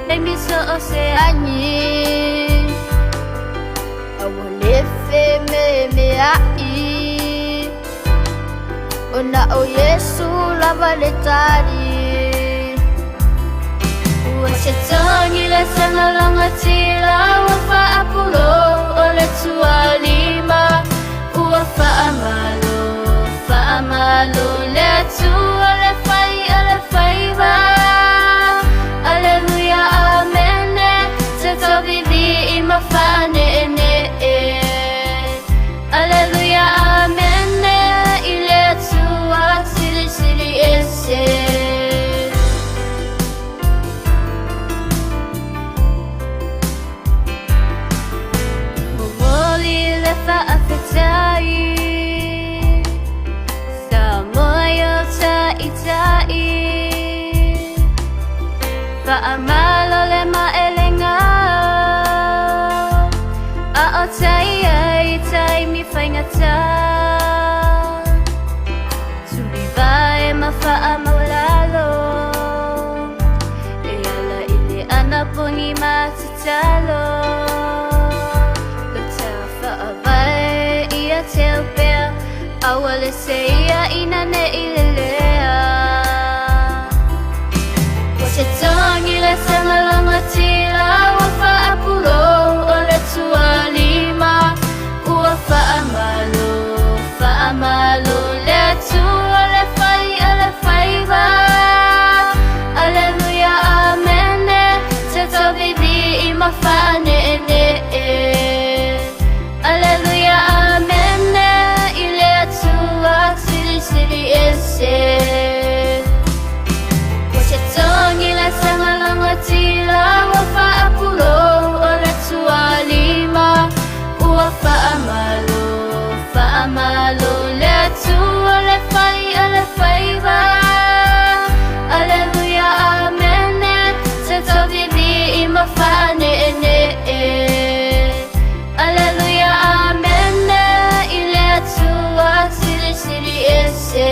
Taimi so o se angi Aua le fememea'i Ona o Iesu lava le tali. Ua se togi le sagalagatia ua faapulo o le tualima ua faamalo faamalo le Atua le fai o le faiva. Aleluia amene te tauvivi ma faaneenee. Aleluia amene i le Atua silisili ese. Momoli le faafetai sa moe o taitai faamalo le maelega a o tai ai taimi faigata tulivae ma faamaualalo e ala i le anapogi ma tatalo lo ta faavae ia teu pea aua le seia ina ne i lelea. Ua se togi le sagalagatia ua faapulo o le tualima ua faamalo faamalo le Atua le fai o le faiva. Aleluia amene te tauvivi ma faaneenee. Aleluia amene i le Atua silisili ese. Ua se togi le sagalagatia ua faapulo o le tualima ua faamalo faamalo le Atua le fai o le faiva. Aleluia amene te tauvivi ma faaneenee. Aleluia amene i le Atua silisili ese.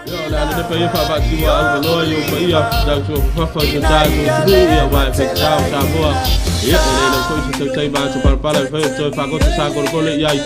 Ia, o le a lele paia faavaatiua au loloa i ou paia, tau sua fafafa o se tatou atunuu, ia aua e faitatao Samoa. Ia, e le lau foi se tautai ma ato palapala e fai o toe faagoto sa golegole i ai.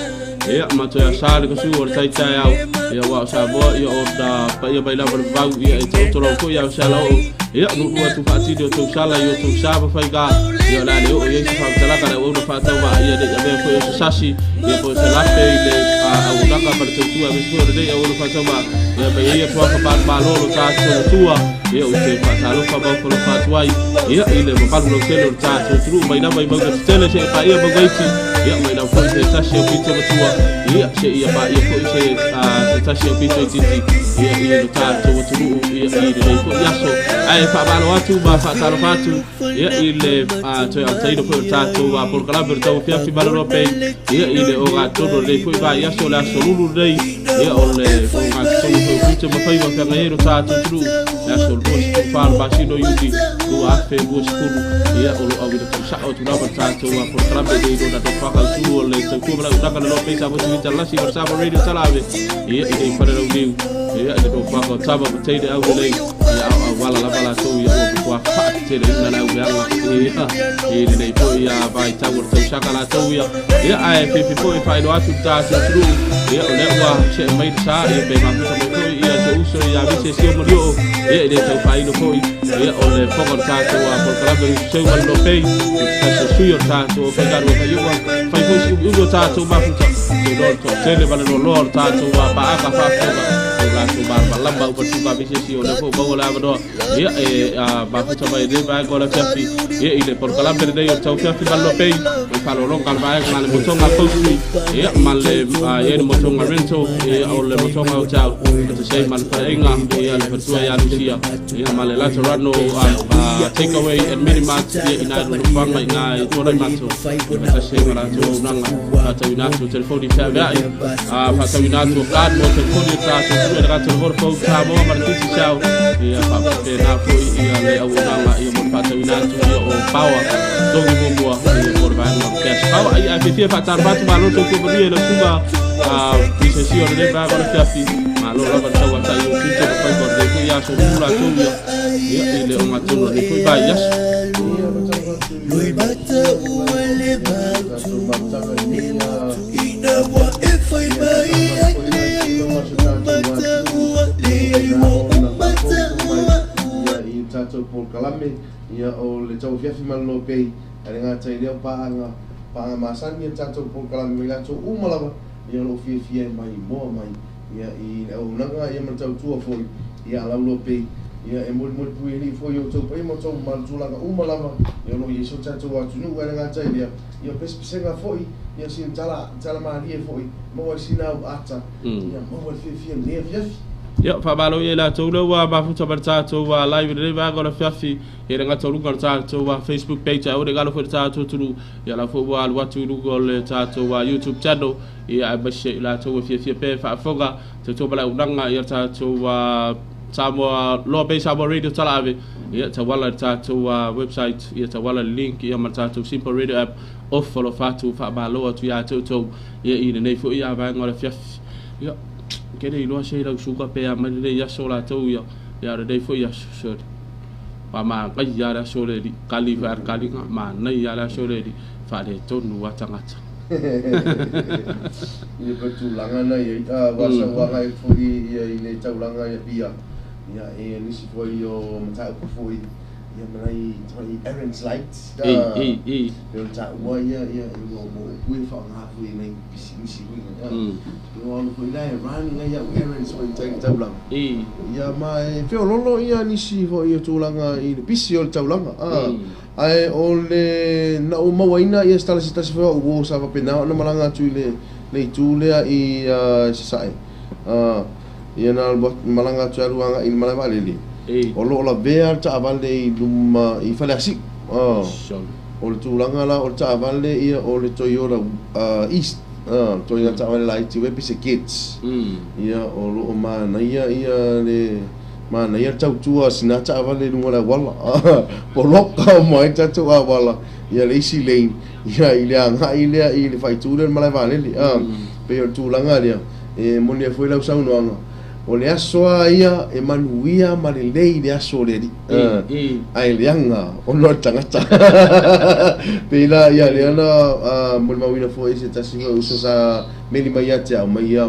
Ia, ma toe asa le kasu o le taitaeao. Ia, aua o Samoa, ia o na paia mai lava le vavau, ia e taoto lau foi au se alaoo. Ia, nuunuu atu faatini o tou sala i o tou sa ma faiga. Ia, o le a le oo i ai se faamatalaga le auauna faatauvaa, ia ne i avea foi o se sasi, ia po o se lape i le auaunaga ma le tautua aemaise foi o lenei auauna faatauvaa. Ia, ma i ai atuaga manumalo o lo tatou Atua, ia ou te faatalofa ma ofalofa atu ai, ia, i le mamalu lautele o le tatou atunuu mai lava i mauga tetele seia paia mauga iti, ia, mai lava foi se tasi o pito matua, ia, seia paia foi se se tasi o pito itiiti, ia, i lo tatou atunuu, ia, i lenei foi aso. Ae faamalo atu ma faatalofa atu, ia, i le toe amataina foi o le tatou polokalame o le Tauafiafi Maloloa Pei, ia, i le ogatotonu o lenei foi vaiaso, o le aso Lulu lenei, ia, o le ogatotonu foi o tiute ma faiva feagai ai lo tatou atunuu, le aso 24 o le masina o Iuni 2020, ia, o lo o auina tausao atu lava le tatou polokalame nei i lona nofoaga autu o le tautua ma le auaunaga le Loa Pei Samoa TV Talalasi ma le Samoa Radio Talave, ia, i nei Falelauniu, ia, i le nofoaga o Tama ma Teine Aulelei, ia, a o auala lava latou, ia, ua matua faateteleina le aumeaga, ia, i lenei foi vaitau o le tausaga latou, ia, ia, ae fiafia foi e faailoa atu le tatou atunuu, ia, o lea ua see mai le sa, ia, pe mafuta mai foi ia se uso ia Mise Sio Malio, ia, e le tau faailo foi, ia, o le foga o le tatou polokalame o Seu Malolo Pei, o se tasi o sui o le tatou aufaigaluega, ia, ua fai foi si umiumi o tatou mafuta, se iloa le toatele ma le loaloa o le tatou paaga faafofoga, o latou malamalama uma tuga Mise Sio, o lea foi ua maua le avanoa, ia, e mafuta mai i lenei vaega o le afiafi, ia, i le polokalame lenei o le Tauafiafi Malolo Pei, o faalologa le vaega ma le motoga poultry, ia, ma le ia le motoga rental, ia, o le motoga hotel, o te sei ma le faleaiga, ia, le faletua ia Lucia, ia, ma le Laterano take away and mini mart, ia, ina i nofoaga ina i Tuanaimato, ia, faatasi ai ma latou auaunaga, faatauina atu o telefoni feaveai, faatauina atu o card mo telefoni o tatou atunuu e le gata o le Vodafone Samoa ma le Digicel, ia, faapena foi ia le auaunaga, ia, mo le faatauina atu, ia, o power togi muamua, ia, mo le vaega o cash Faua ia fiafia faatalofa atu, malo le soifua manuia i lau susuga PCC o lenei vaega o le afiafi. Malo lava le tauatai o tiute ma faiva o lenei foi aso, nuu latou ia ia i le ogatotonu o lenei foi vaiaso. I tatou polokalame ia o le tauafiafi malolo pei ae le gata i lea o paaga paaga masani ia le tatou polokalame ma i latou uma lava ia o lo o fiafia e maimoa mai ia i le auaunaga ia ma le tautua foi ia a lauloa pei ia e molimoli puialii foi i outou paia ma outou mamalu tulaga uma lava ia o lo o i ai si o tatou atunuu ae le gata i lea ia o pesepesega foi ia sina tala tala malie foi maua ai sina au ata ia maua le fiafia i lenei afiafi. Ia, faamalo ia i latou lea ua mafuta mai le tatou live i lenei vaega o le afiafi. Ia le gata o luga o le tatou Facebook page, ae aua ne i galo foi le tatou atunuu. Ia la foi ua alu atu i luga o le tatou YouTube channel. Ia aemaise i latou e fiafia pea e faafofoga, tautua ma le auaunaga ia le tatou Samoa Loa Bay Samoa Radio Talaave. Ia tauala i le tatou website, ia tauala i le link ia ma le tatou Simple Radio app. Ofa alofa atu, faamalo atu ia te outou ia i lenei foi vaega o le afiafi. Ia, ke le iloa se i lau suka pe a mai lenei aso latou ia, ia o lenei foi aso, sorry. Wa manaia le aso le li, kali fa kali nga manaia le aso le li, faaletonu a tagata. Ia pe tulaga na i ai, ua sau agai foi ia i le taulaga i Apia, ia e nisi foi o mataupu foi ia ma nai tamai errands light, E, e, e. pe o le taua ia ia ua ua upu e faaaoga foi i nai pisinisi foi ua alu foi la e run nai au errands foi i tai i le taulaga. Ia ma e feololo ia nisi foi o tulaga i le pisi o le taulaga. Ae o le na ou mauaina ia se tala se tasi foi o au uo sa faapena ona malaga atu i le le itu lea i Sasae. Ia na alu atu malaga atu e alu agai i le malae vaalele. O lo o lavea le taavale i luma i Faleasiu. O le tulaga la o le taavale ia o le Toyota East. Ituaiga taavale laiti foi pei se Getz. Ia o lo o manaia ia le manaia le tautua a sina taavale i luga o le auala. Poloka uma ai le tatou auala ia le isi lane ia i le agai lea i le faaitu lea o le malae vaalele. Pei o le tulaga lea e moni ai foi lau saunoaga, o le aso lava ia e manuia ma lelei le aso o le Alii, ae leaga ona o le tagata. Pei la ia lea na molimauina foi e se tasi foi o uso sa meli mai ia te au mai ia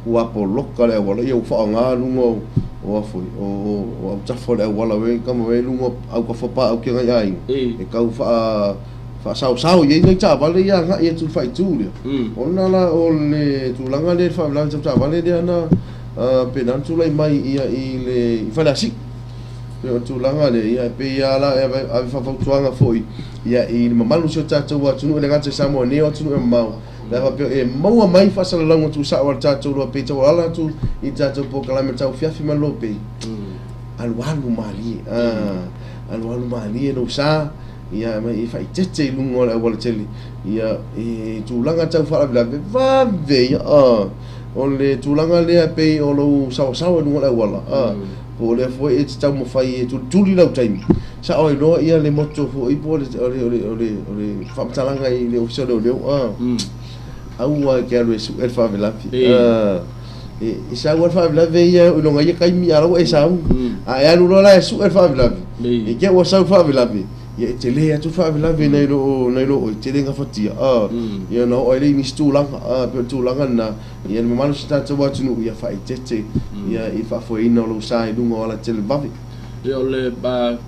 ua poloka le auala ia ua faaaoga luga o o a foi o o autafa o le auala we kama we luga au kafa pa au ke ngai aiga e kau faa faasaosao i ai nai taavale ia agai atu i le faaitu lea. Ona la o le tulaga lea i le faalavelave tau taavale lea na pei na tulai mai ia i le i Faleasiu. Pei o le tulaga lea ia e pei lava la e ave faafautuaga foi ia i le mamalu o si o tatou atunuu e le gata i Samoa nei o atunuu e mamao pe a faapea e maua mai faasalalauga tuusao a le tatou Loa Pei taualala atu i le tatou polokalame tauafiafi ma le Loa Pei alualu malie alualu malie lou sa ia ma e faaeteete i luga o le aualatele ia e tulaga tau faalavelave vave ia o le tulaga lea pei o lou saoasaoa i luga o le auala po o lea foi e te taumafai e tulituli lau taimi sao ai loa ia le moto foi po o le o le o le o le o le faamatalaga i le ofisa o leoleo aua e te alu e sue le faalavelave e sau lava le faalavelave ia i lona ia taimi a o la ua e sau. A e alu loa la e sue le faalavelave, i te i ua sau le faalavelave, ia e tele atu le faalavelave nai lo nai lo oe, tele gafatia. Ia ona oo ai lea i nisi tulaga, pei o le tulaga lena, ia le mamalu o si tatou atunuu, ia faaeteete ia i le faafoeina o lou sa i luga o alatele vave. Ia o le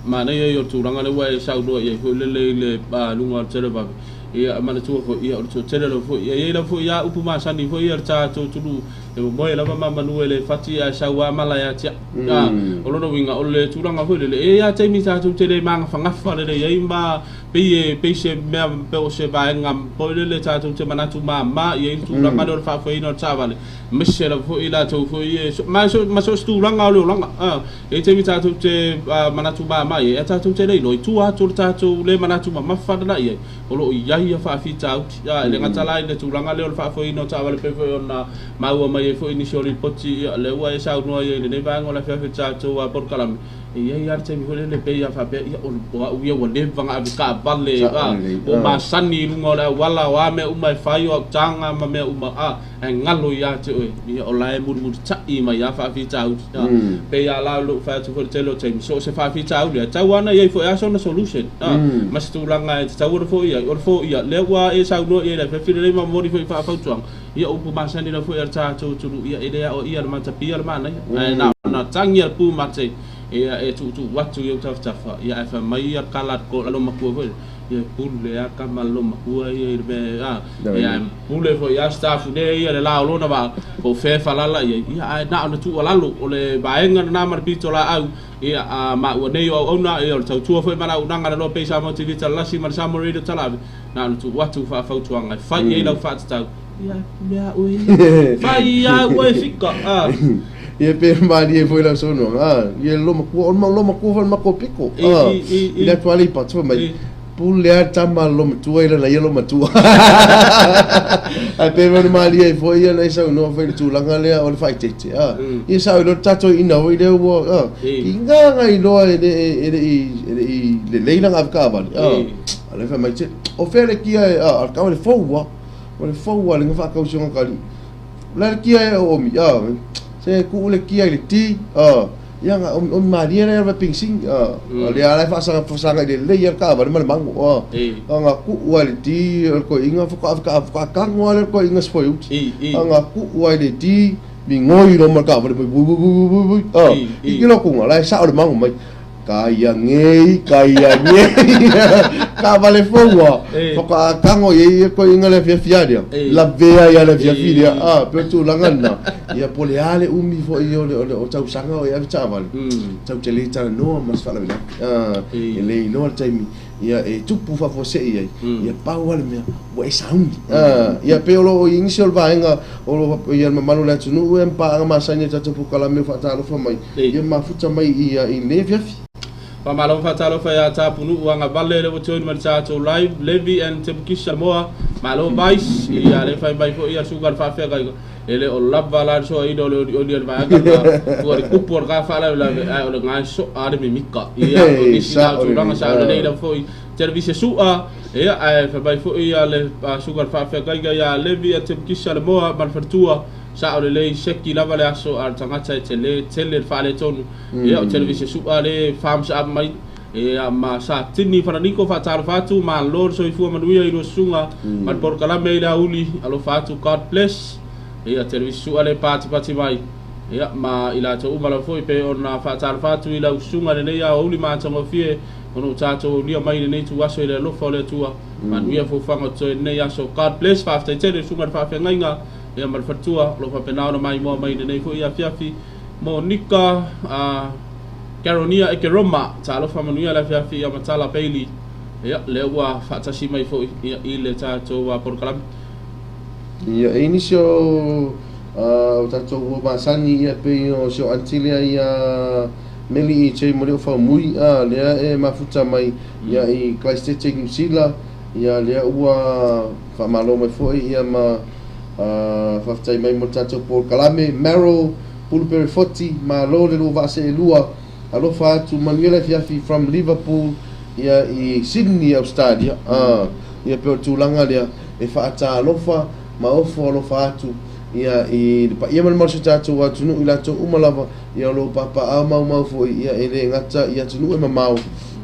manaia ia o le tulaga lea ua e saunoa i ai foi lele i le luga o le televave. Ia manatua foi, ia o le toatele lava foi. Ia e i ai lava foi ia upu masani foi ia a le tatou atunuu, e momoe lava ma manu e le fati ae sau lava mala ia te au. A, o lona uiga, o le tulaga foi lele, e i ai lava taimi tatou te le magafagafa lelei ai ma pei e pei se mea pe o se vaega foi lele tatou te manatu mama i ai le tulaga lea o le faafoeina o le taavale, aemaise lava foi i latou foi e ma so ma so o se tulaga o le olaga. A, e i ai taimi tatou te manatu mama i ai, ae tatou te le iloa i tua atu o le tatou le manatu mamafa lena i ai. O lo o i ai ia faafitauli. A, e le gata la i le tulaga lea o le faafoeina o taavale pei foi ona maua mai ai foi nisi o lipoti, ia, lea ua e saunoa i ai i lenei vaega o le afiafi o le tatou polokalame. E iai a le taimi foi lele pei a faapea ia o au ia ua leva ona ave taavale o masani i luga o le auala o a mea uma e fai o au taga ma mea uma ae galo ia te oe ia o la e mulimulita'i mai a faafitauli pei a la lou fai atu foi le tele o taimi so o se faafitauli ae tau ana iai foi a sona solution ma se tulaga e tatau ona foia ai o le foia lea ua e saunoa i ai le afiafi lenei ma momoli foi faafautuaga ia upu masani la foi a le tatou atunuu ia e le aoaia le matapia le manaia ae na ona tagi a le pumate ia e tuutuu atu i ou tafatafa ia ae fai mai ia kala ko lo makua foi ia pule a kama lo makua ia i le mea ia pule foi a staff le ia le la o lona va po fe falala ia ia ae na ona tuualalo o le vaega lena ma le pito laau ia a ma ua nei o auauna ia o le tautua foi ma le auaunaga le loa pei Samoa TV Talalasi ma le Samoa Radio Talave na ona tuu atu faafautuaga e fai ai lau faatatau ia pule a oe ia fai a ua e fika Ia pe malie foi lau saunoaga ia lo makua o lo makua foi le makou piko i le atu Aleipata fai mai pule a tama lo matua i lana ia lo matua ae pe ona malie ai foi ia na e saunoa foi i le tulaga lea o le faaeteete ia sao i loa le tatou iina foi lea ua igaga iloa e le i lelei lana ave taavale a le fai mai o fea le kia e a le taavale fou a o le fou a le ga faatausi o kali la le kia e o mi se tuu le kia i le ti ia nga o malie le va pingsing le ala fa sa i le le ia taavale ma le mago nga tuu ai le ti o ko inga fa ka fa ka ngo le ko inga sfoi uti nga tuu ai le ti mi ngoi ro ma taavale bu bu bu bu bu i ki lo kunga la sa o le mago mai kaia ngei taavale fou whakakango i ko inga le fiafia lia la vea ia le fiafi lia pe tulaga na ia po le a le umi foi o le o tausaga o e ave taavale tau te le talanoa ma se faalavelave e le iloa le taimi ia e tupu faafuasei ai ia pau a le mea ua e sauni ia pe o loo i nisi o le vaega o lo ia le mamalu o le atunuu e mpaaga masani e tatou polokalame o faatalofa mai ia mafuta mai ia i lenei afiafi. Faamalo faatalofa ia Tapunuu agavale le ua join mai le tatou live Levi and Tepukisa Moa malo vice ia le fai mai foi ia suka le faafeagaiga e le o lava la le soaina o le olioli o le vaega na ua le kupu o le ka faalavelave ae o le gaesoa le mimika ia o nisi na o tulaga sa o lelei lava foi televise sua ia ae fai mai foi ia le suka le faafeagaiga ia Levi and Tepukisa le Moa ma le faletua sa o lelei seki lava le aso a le tagata e tele tele le faaletonu ia o televise sua le thumbs up mai ia ma sa tini falaniko faatalofa atu malo le soifua manuia i lua susuga ma le polokalame i le auli alofa atu God bless ia televise sua le patipati mai ia ma i latou uma lava foi pe ona faatalofa atu i lau susuga lenei aoauli ma atagofie ona o tatou aulia mai lenei tuaso i le alofa o le Atua manuia fofaga o totoe lenei aso God bless faafetai tele susuga le faafeagaiga ia ma le faletua o lo faapena ona maimoa mai lenei foi afiafi Monika Caronia e ke Roma talofa manuia le afiafi ia Matala Bailey ia lea ua faatasi mai foi ia i le tatou polokalame. Ia e nisi o o tatou ua masani ia pei o si o aunty lea ia Meli i Che mo le o faumui lea e mafuta mai ia i Christchurch New Zealand ia lea ua faamalo mai foi ia ma faafetai mai mo le tatou polokalame Merrill Pulupere Foti malo le lua vaase e lua alofa atu manuia le afiafi from Liverpool ia i Sydney Australia ia pe o le tulaga lea e faatalofa ma ofo alofa atu ia i le paia ma le mamalu o si o tatou atunuu i latou uma lava ia o loo papaao maumau foi ia e le gata i atunuu e mamao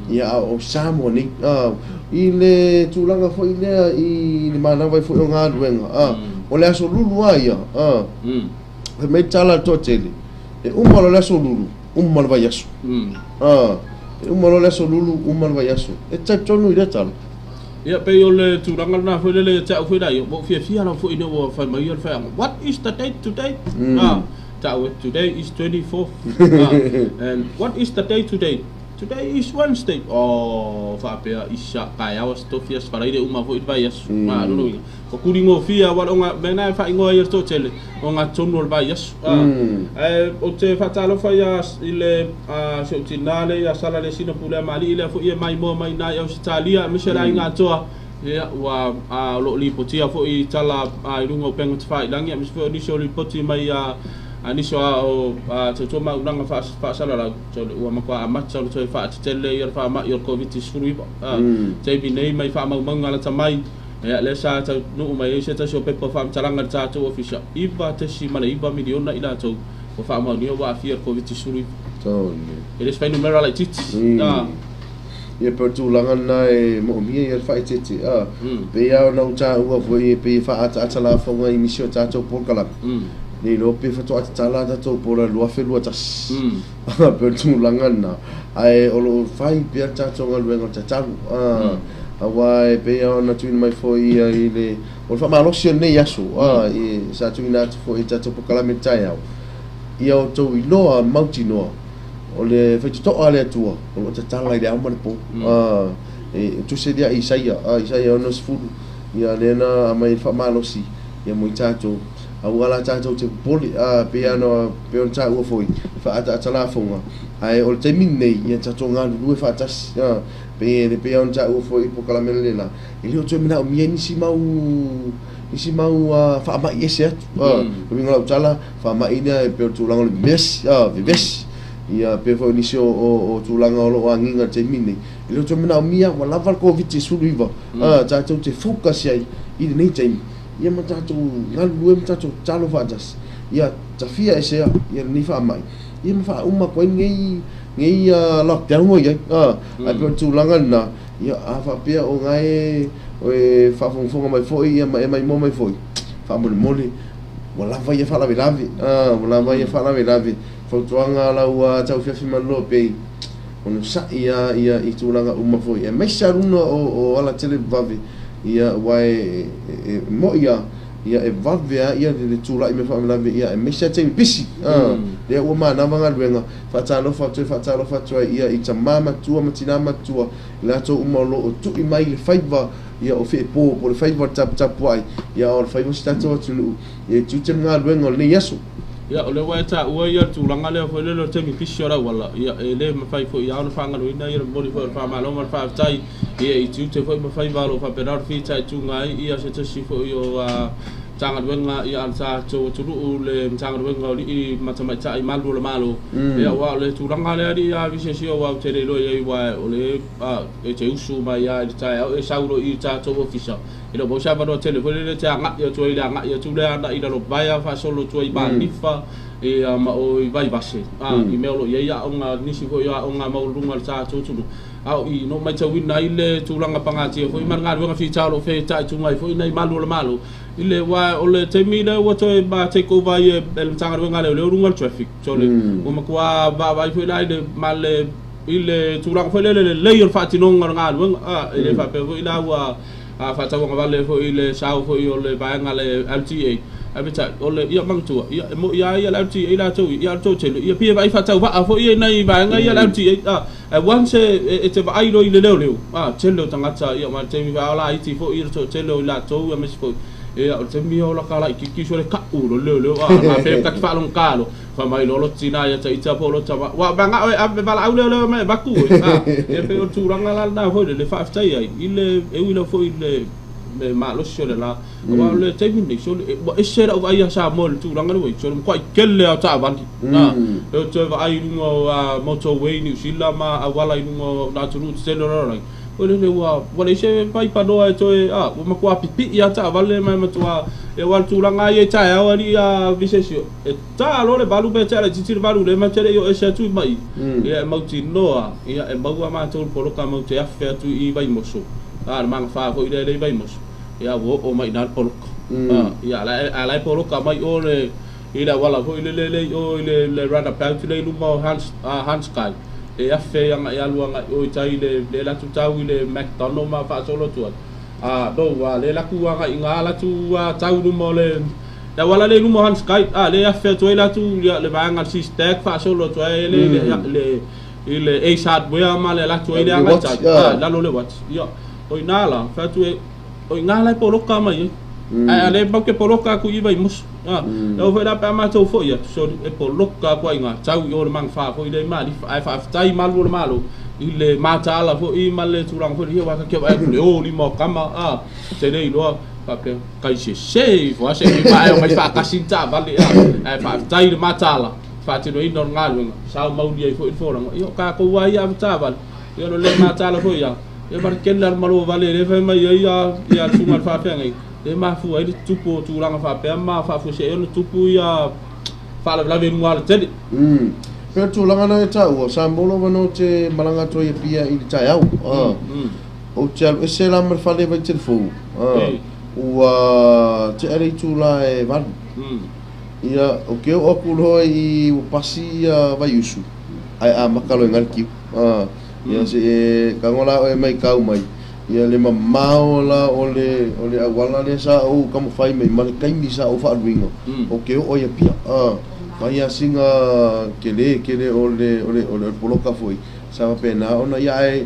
ia a o Samoa nei i le tulaga foi lea i le manava ai foi o galuega o le aso lulu a ia fai mai tala le toatele e uma loa le aso lulu uma le vaiaso e uma loa le aso lulu uma le vaiaso e talitonu i lea tala. Ia pei o le tulaga lena foi lele ia te au foi la ia ua ou fiafia lava foi ina ua fai mai ia le faiaga what is the date today ta'u e today is 24th and what is the day today today is Wednesday oh faapea isa taeao aso tofi aso faraire uma foi le vaiaso lona uiga ua kuligofia aua le oga mea na e faaigoa ai e le toatele o gatonu o le vaiaso ae ou te faatalofa ia i le si ou tinā le ia Sala le sina pulea mali'i lea foi e maimoa mai ina i Ausetalia aemaise le aiga atoa ia ua o loo lipotia foi tala i luga o upega tafailagi aemaise foi o nisi o lipoti mai ia Nisi o tautua ma auaunaga faasalalau ua matua amata ona toe faatetele ia le faamai o le Koviti-19. Taimi nei mai faamaumauga lata mai ia lea sa taunuu mai ai se tasi o pepa faamatalaga i le tatou ofisa 9.9 miliona i latou ua faamaonia ua aafia i le Koviti-19. E le se fuainumera laitiiti. Ia pe o le tulaga lena e moomia ia le faaeteete. Pei lava ona ou taua foi pei e faaataata lafoga i nisi o tatou polokalame. Le iloa pe faatoa tatala a tatou border 2021. Pe o le tulaga lena. Ae o lo o fai pea le tatou galuega o le tatalo. Aua e pei lava ona tuuina mai foi ia i le o le faamalosi o lenei aso sa tuuina atu foi i le tatou polokalame i le taeao, ia outou iloa mautinoa o le faitotoa a le Atua o lo o tatala i le ao ma le po. E tusi ai ia Isaia, Isaia 60, ia lea na aumai ai le faamalosi ia mo i tatou, aua la tatou te popole, pei ona pei ona taua foi, faaataata lafoga, ae o le taimi lenei, ia tatou galulue faatasi. Pei pei ona taua foi i polokalame analeila, e le o toe manaomia nisi mau nisi mau faamai ese atu. O le uiga o lau tala, faamai lea e pei o le tulaga o le vevesi, vevesi. Ia pei foi o nisi o tulaga o lo o agiga i le taimi lenei. E le o toe manaomia, ua lava le Koviti-19, tatou te focus ai i lenei taimi, ia ma tatou galulue ma tatou tatalo faatasi, ia tafia esea ia lenei faamai, ia ma faauma atu ai lenei lenei lockdown ua i ai. Ae pei o le tulaga lena, ia a faapea o na e faafogafoga mai foi ia ma e maimoa mai foi, faamolemole, ua lava ia faalavelave, ua lava ia faalavelave. Fautuaga a lau taufiafi malolo pei onosai lava ia i tulaga uma foi, aemaise lava luga o alatele vave, ia aua e moi lava ia e vave lava ia le tulai mai o faalavelave, ia aemaise lava taimi pisi, lea ua manava galuega. Faatalofa atu ai, faatalofa atu ai ia i tama matua ma tina matua, i latou uma o lo o tui mai le faiva ia o feepo po o le faiva o le taputapuai, ia o le faiva o si tatou atunuu, ia e tiute ma galuega o lenei aso. Ia, o lea ua e taua ia le tulaga lea foi lele o le taimi pisi o le auala, ia, e le mafai foi lava ona faagaloina ia le momoli foi o le faamalo ma le faafetai, ia, i tiute foi ma faiva o lo o faapena ona fitaituga ai ia se tasi foi o Matagaluega ia a le tatou atunuu, le Matagaluega o Alii ma Tamaitai Malu o le Malo. Ia, aua o le tulaga lea alii a visesi aua ou te le iloa i ai, aua o le e te usu mai lava i le taeao e sau loa i le tatou ofisa, e le o maua se avanoa tele foi lele e te agai atu ai i le agai atu lea agai i lalo vaea faasolo atu ai i Malifa ia ma o i Vaivase i mea o lo o i ai aoga, nisi foi o aoga maualuluga a le tatou atunuu. A o i, na ou matauina ai le tulaga pagatia foi ma le galuega fita o lo o fetaituga ai foi nai malu o le Malo i le aua o le taimi lea ua toe take over ai e le Matagaluega a Leoleo luga o le traffic sole ua matua vaavaai foi la i le ma le i le tulaga foi lele lelei o le faatinoga o le galuega e le faapea foi la ua faatauagavale foi i le sao foi o le vaega a le LTA ae peitai o le ia manatua ia e moi lava ia le LTA latou ia a o le toatele ia pei e vaai faatauvaa foi ia i nai vaega ia a le LTA ae once e te vaai loa i le leoleo tele o tagata ia ma le taimi a o laiti foi ia le toatele o i latou aemaise foi ia o le taimi ia o laka laitiiti sole ka'u loa le leoleo a pe ta te faalogogata loa fai mai loa lota tina ia ita po o lota tama ua mana'o e ave valaau leoleo mai avatu e ia pei o le tulaga la lena foi lele faafetai ai i le e ui lava foi i le malosi o le la aua o le taimi lenei sole ua ese lau vaai ia Samoa i le tulaga lea ua i ai sole matuai tele lava o taavale e o toe vaai i luga o motorway i Niu Sila ma auala i luga o atunuu tetele o le lalolagi foi lele ua leai se vaipanoa e toe ua matua pipii lava taavale ma e matua aua o le tulaga lava ia i taeao alii a visesio e ta loa le 8 pe tea laitiiti le 8 lea ma te le i oo ese atu i mai ia e mautinoa ia e maua matou i le poloka matou te afe atu i Vaimoso le magafa foi lea i Vaimoso ia ua oo mai i ina le poloka ia a la e poloka mai o le i le auala foi lele le i o i le roundabout lea i luma o Hans Sky e afe ai agai alu agai o i tai le le atu tau i le McDonald ma faasolo atu ai no ua le latu agai i gā latu tau i luma o le auala lea i luma o Hans Sky le afe atu ai latu le vaega o le Sea Stack faasolo atu ai le le i le Ace Hardware ma le latu ai le agai tai lalo le watch ia o ina la fai atu e o ina la e poloka mai ai ae a le mau ke poloka atu i Vaimoso e oo foi la pe a matou foi atu sorry e poloka atu ai ina tau i o le magafa foi lea i Malifa ae faafetai malu o le Malo i le mataala foi ma le tulaga foi lea aua ta te vaai atu i le o lima o tama te le iloa. Faapea kai sese ifo a se i mae o mai faatasi ni taavale ae faafetai i le mataala faatinoina o le galuega sa o mauli ai foi le folauga. Ia o tatou lava ia avetaavale, ia o le le mataala foi ia, ia ma le tele lava o le malo vale lea e fai mai ai ia le susuga i le faafeagaiga, lea e mafua ai le tupu o tulaga faapea ma faafuasei ai ona tupu ia faalavelave i luga o alatele. Pei o le tulaga lena e taua, sa maua lou avanoa ou te malaga atu ai i Apia i le taeao. Ou te alu ese la ma le fale Vaitele Fou, ua tea le itula e 8. Ia, ou te oo atu loa i ua pasi ia Vaiusu, ae amata loa i ina le kiu. Ia se i tago la oe matau mai, ia le mamao la o le o le auala lea sa ou taumafai mai ma le taimi sa ou faaluina, ou te oo ai i Apia. Fai lava sina tele tele o le o le o le poloka foi sa faapena ona ia ae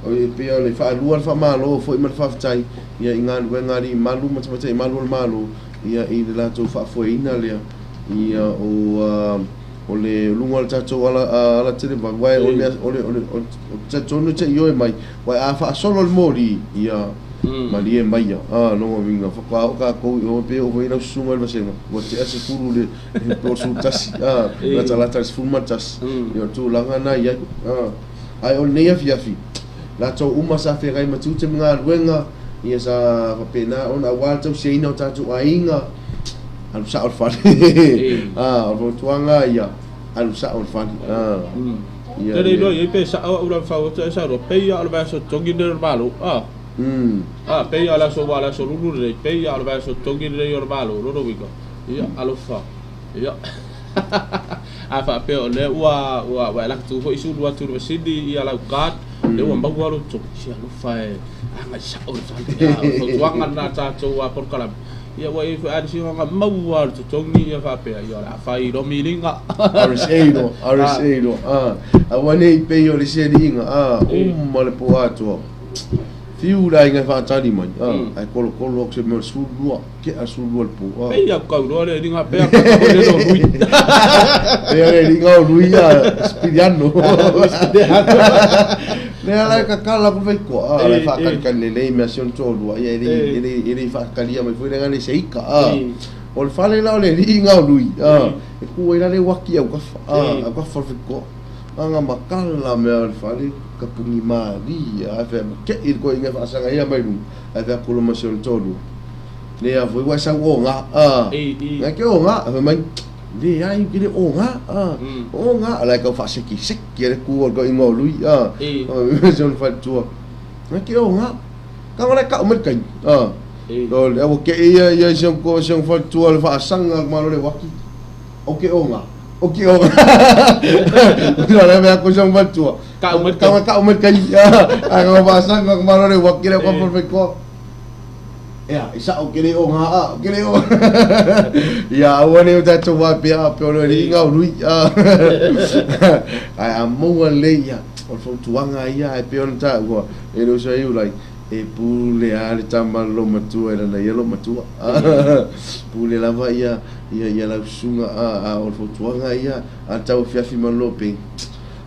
E pei o le faalua le faamalo foi ma le faafetai ia i galuega a alii malu ma tamaitai malu o le Malo ia i le latou faafoeina lea ia o o le luga o le tatou ala ala televavave aua o le mea o le o le o le talitonu e te ioe mai aua a faasolo le moli ia malie mai ia a lona uiga faatoa oo tatou i o pe oo foi lau susuga i le vasega ua tea 10 le po o le 11 a latalata i le 11 ia o le tulaga lena e i ai a. Ae o lenei afiafi, latou uma sa feagai ma tiute ma galuega, ia sa faapena ona aua le tausiaina o tatou aiga, alu sao le fale. A, o le fautuaga ia, alu sao le fale. A, ia. Te le iloa i ai pe sao au lava fau atu ae saunoa, pei lava o le vaiaso totogi lenei o le Malo. A, a, pei lava o le aso aua o le aso lulu lenei, pei lava o le vaiaso totogi lenei o le Malo. Lona uiga, ia, alofa. Ia. A faapea o lea ua ua ua e laka foi sulu atu i le masini ia lau card, lea ua maua lou totogi, se alofa e agai sao i le fale. A, o le fautuaga lena a tatou a polokalame. Ia ua i ai foi lava le siuaga maua le totogi ia faapea, ia o le a fai loa miliga. RSA loa, RSA loa. A, aua ne i pei o le isi aliiga, a, uma le po atoa. Fiu le aiga e faatali mai, a, ae kolokolo atu se mea o le 12. Ke a sulu al po. Pei a kau loa le linga pe a kau le lo lui. Pe a le linga o lui a Spiriano. Le ala ka kala ku vai ko a la fa kali kali le lei me asion to lua ia ele ele ele fa kali mai foi le ngale seika a. O le fale la o le linga o lui a. E ku ai la le waki au ka fa a ka fa ko. Anga makala me al fale ka pungi mali a fe ma ke il ko inga fa sanga ia mai lu. A fe ko lo ma sion to lua. Le a foi ua sau o ngā, a. Ngai ke o ngā, a mai, le ai ke le o ngā, a. O ngā, a lai kau whaaseki seki a le kua ka ingoa o lui, a. A se ona whaitua. Ngai ke o ngā, ka ngā ka o mai kai, a. O le awa ke ia ia se ko se whaitua le whaasanga ma le waki. O ke o ngā. O ke o ngā. O le mea ko se whaitua. Ka o mai kai. Ka o mai kai, a. A ka whaasanga ma le waki le ko whaitua. Ea, i sao ke le o ngā a, ke le o. Ia, aua ne o tātou wā pea, a pea o le inga o lui. Ai, a maua le ia, o le fautuaga ia, ai pea ona tā ua, e le osa iu lai, e pule a le tama lo matua e lana ia lo matua. Pule lava ia, ia, ia lau susuga, a, a o le fautuaga ia, a tau fiafi ma lo pe.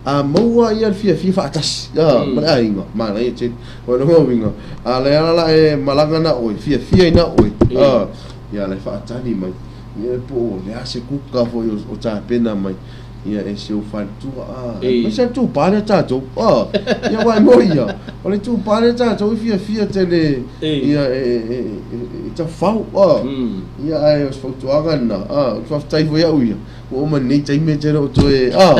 A maua ia le fiafia faatasi, a, ma le aiga, manaia tele. O lona uiga, a le ala la e malaga na oe, fiafia ina oe, a, ia le faatali mai, ia po o le a se kuka foi o tapena mai, ia e si ou faletua, a, aemaise le tupā lea tatou, a, ia aua e moi ia, o le tupā lea tatou e fiafia tele, ia e tafafao, a, ia ae o se fautuaga lena, a, ou te faafetai foi au ia. Ua uma nei taimi e tele o toe a.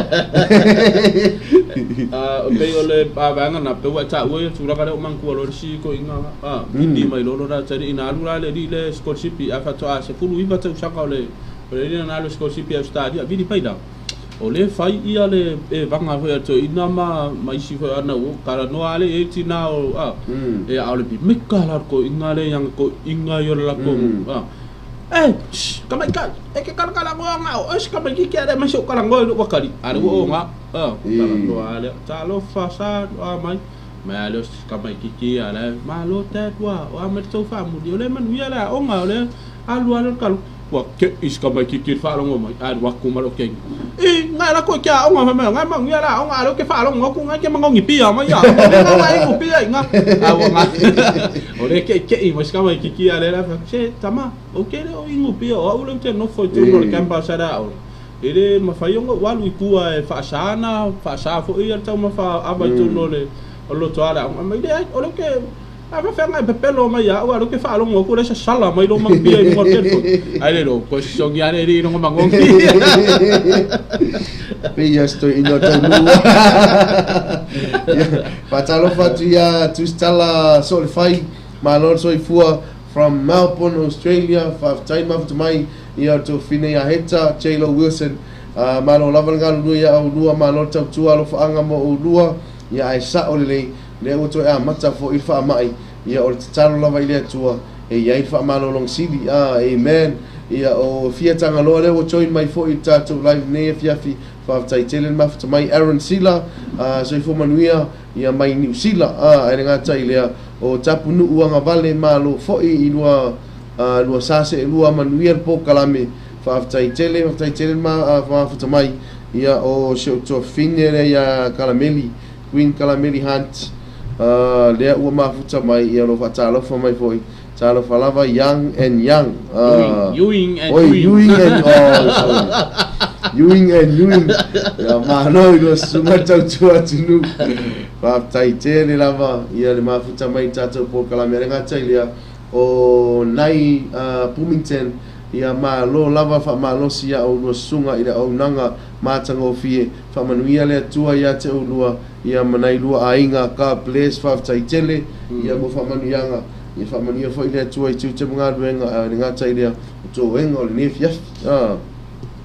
A pei o le vaega na pe ua e taua ia tulaga lea o manatua loa le isi toeaina a pili mai loa lona tali ina alu la le alii le scholarship ae faatoa 19 tausaga o le alii na alu le scholarship i Ausetalia vili mai la o lea e fai ia le evaga foi a le toeaina ma isi foi ana ua talanoa lava le i ai le tina o a e a o le pimeka la o le toeaina lea ia toeaina ia o le latou a E, shh, tamaitai, e ke kalakalagoa nga o, e se tamaititi a le mai se o kalangoa i lou akali, a le ua o nga, a, talanoa a lea, talofa sa a mai, mai a lea o se tamaititi a le, malo dad ua, o a mai le tou faamuli, o lea e manuia le aoga, o lea alu a lea o le kalu, Ua keʻi si tamaititi i le faalogo mai, ae alu atu ma lou teine. I, ngai ala atu e te aoga, fai mai, ngai manuia le aoga, a o lea ou te faalogo atu, ngai te manogi pia mai aoga, ngai ngai inu pia i ina. A ua ngai, o lea e keʻikeʻi mai si tamaititi a lea la fai atu, se tama, ou te le o inu pia, o au lea ou te nofo i totonu o le campus a le aoga, e le mafai ona ou alu i tua e faasa na faasa foi le taumafa ava i totonu o le lotoa o le aoga. Fai mai, leai, o lea ou te A faafeaga e pepelo mai ia au, a o lea ou te faalogo atu o lea e sasala mai lou manuia i luga o le telefoni. Ai le iloa, toe sosogi lava le alii i lona manogi. Pei ia se toeaina o taunuu. Faatalofa atu ia Tusitala Soolefai, malo le soifua from Melbourne, Australia. Faafetai mafuta mai ia o le tuafafine ia Heta, J-Lo Wilson. Malo lava le galulue ia oulua, malo le tautua alofaaga mo oulua, ia ae sao lelei. Lea ua toe amata foi le faamai, ia o le tatalo lava i le Atua e i ai le faamalologa sili, ah, amen. Ia o Fia Tagaloa lea ua join mai foi i le tatou live lenei afiafi, faafetai tele le mafuta mai Aaron Sila, ah, soifua manuia ia mai Niu Sila, ah, ae le gata i lea, o Tapunuu Agavale malo foi i lua, ah, lua sa seelua manuia le polokalame, faafetai tele, faafetai tele le mafuta mai, ia o si ou tuafafine lea ia Kalameli, Queen Kalameli Hunt, uh, lea ua mafuta mai, ia lo faatalofa mai foi. Talofa lava Young and Young. Ewing and Oi, Ewing. Ewing and, oh, sorry. Ewing and Ewing. Ia, malo i lua susuga tautua atunuu. Faafetai tele lava ia le mafuta mai i tatou polokalame. A le gata i lea, o nai Bloomington, ia malo lava faamalosi ia oulua susuga i le auaunaga matagofie. Faamanuia le Atua ia te oulua ia ma nai lua aiga. God bless. Faafetai tele ia mo faamanuiaga. Ia faamanuia foi le Atua i tiute ma galuega a le gata i lea o toega o lenei afiafi. Ah.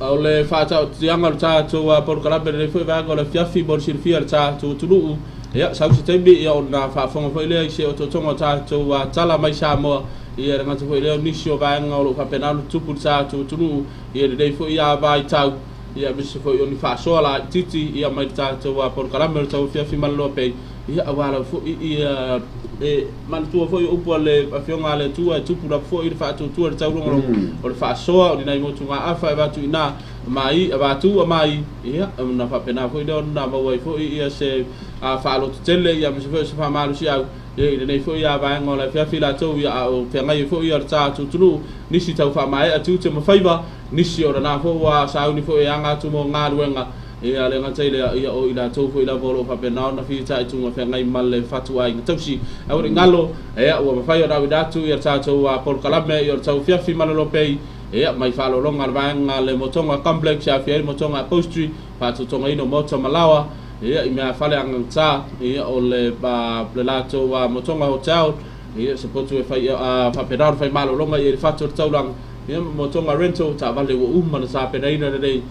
O le faataotiaga o le tatou polokalame lenei foi vaega o le afiafi mo le silafia e le tatou atunuu. Ia, sau se taimi ia ona faafofoga foi lea i se otootoga o tatou tala mai Samoa, ia le gata foi lea o nisi o vaega o lo o faapena ona tutupu i le tatou atunuu ia lenei foi vaitau. Ia aemaise foi o ni faasoa laitiiti ia mai le tatou polokalame o le tauafiafi ma le loa pei, ia aua lava foi ia e manatua foi o upu a le Afioga a le Atua e tupu lava foi le faatuatua i le taulogologo, o le faasoa o ni nai motugaafa e avatu i ina mai avatu mai, ia ona faapena foi lea ona maua ai foi ia se faalototele ia aemaise foi o se faamalosiau ia i lenei foi vaega o le afiafi latou ia a o feagai ai foi le tatou atunuu nisi tau faamaea tiute ma faiva. Nisi o lena foi ua sauni foi e aga atu mo galuega, ia le gata i lea, ia o i latou foi lava o lo o faapena ona fitaituga feagai ma le fatuaiga tausi. Aua ne i galo, ia ua mafai ona auina atu ia le tatou polokalame ia o le tauafiafi ma le lopei, ia mai faaaloaloga a le vaega le Motoga Complex e aafia ai le Motoga Upholstery, faatotogaina o maota ma laoa, ia i meafale agagata, ia o le le latou Motoga Hotel, ia se potu e fai faapena ona fai malologa i ai le fatu o le taulaga. Ia ma Motoga Rental, taavale ua uma ona tapenaina lelei,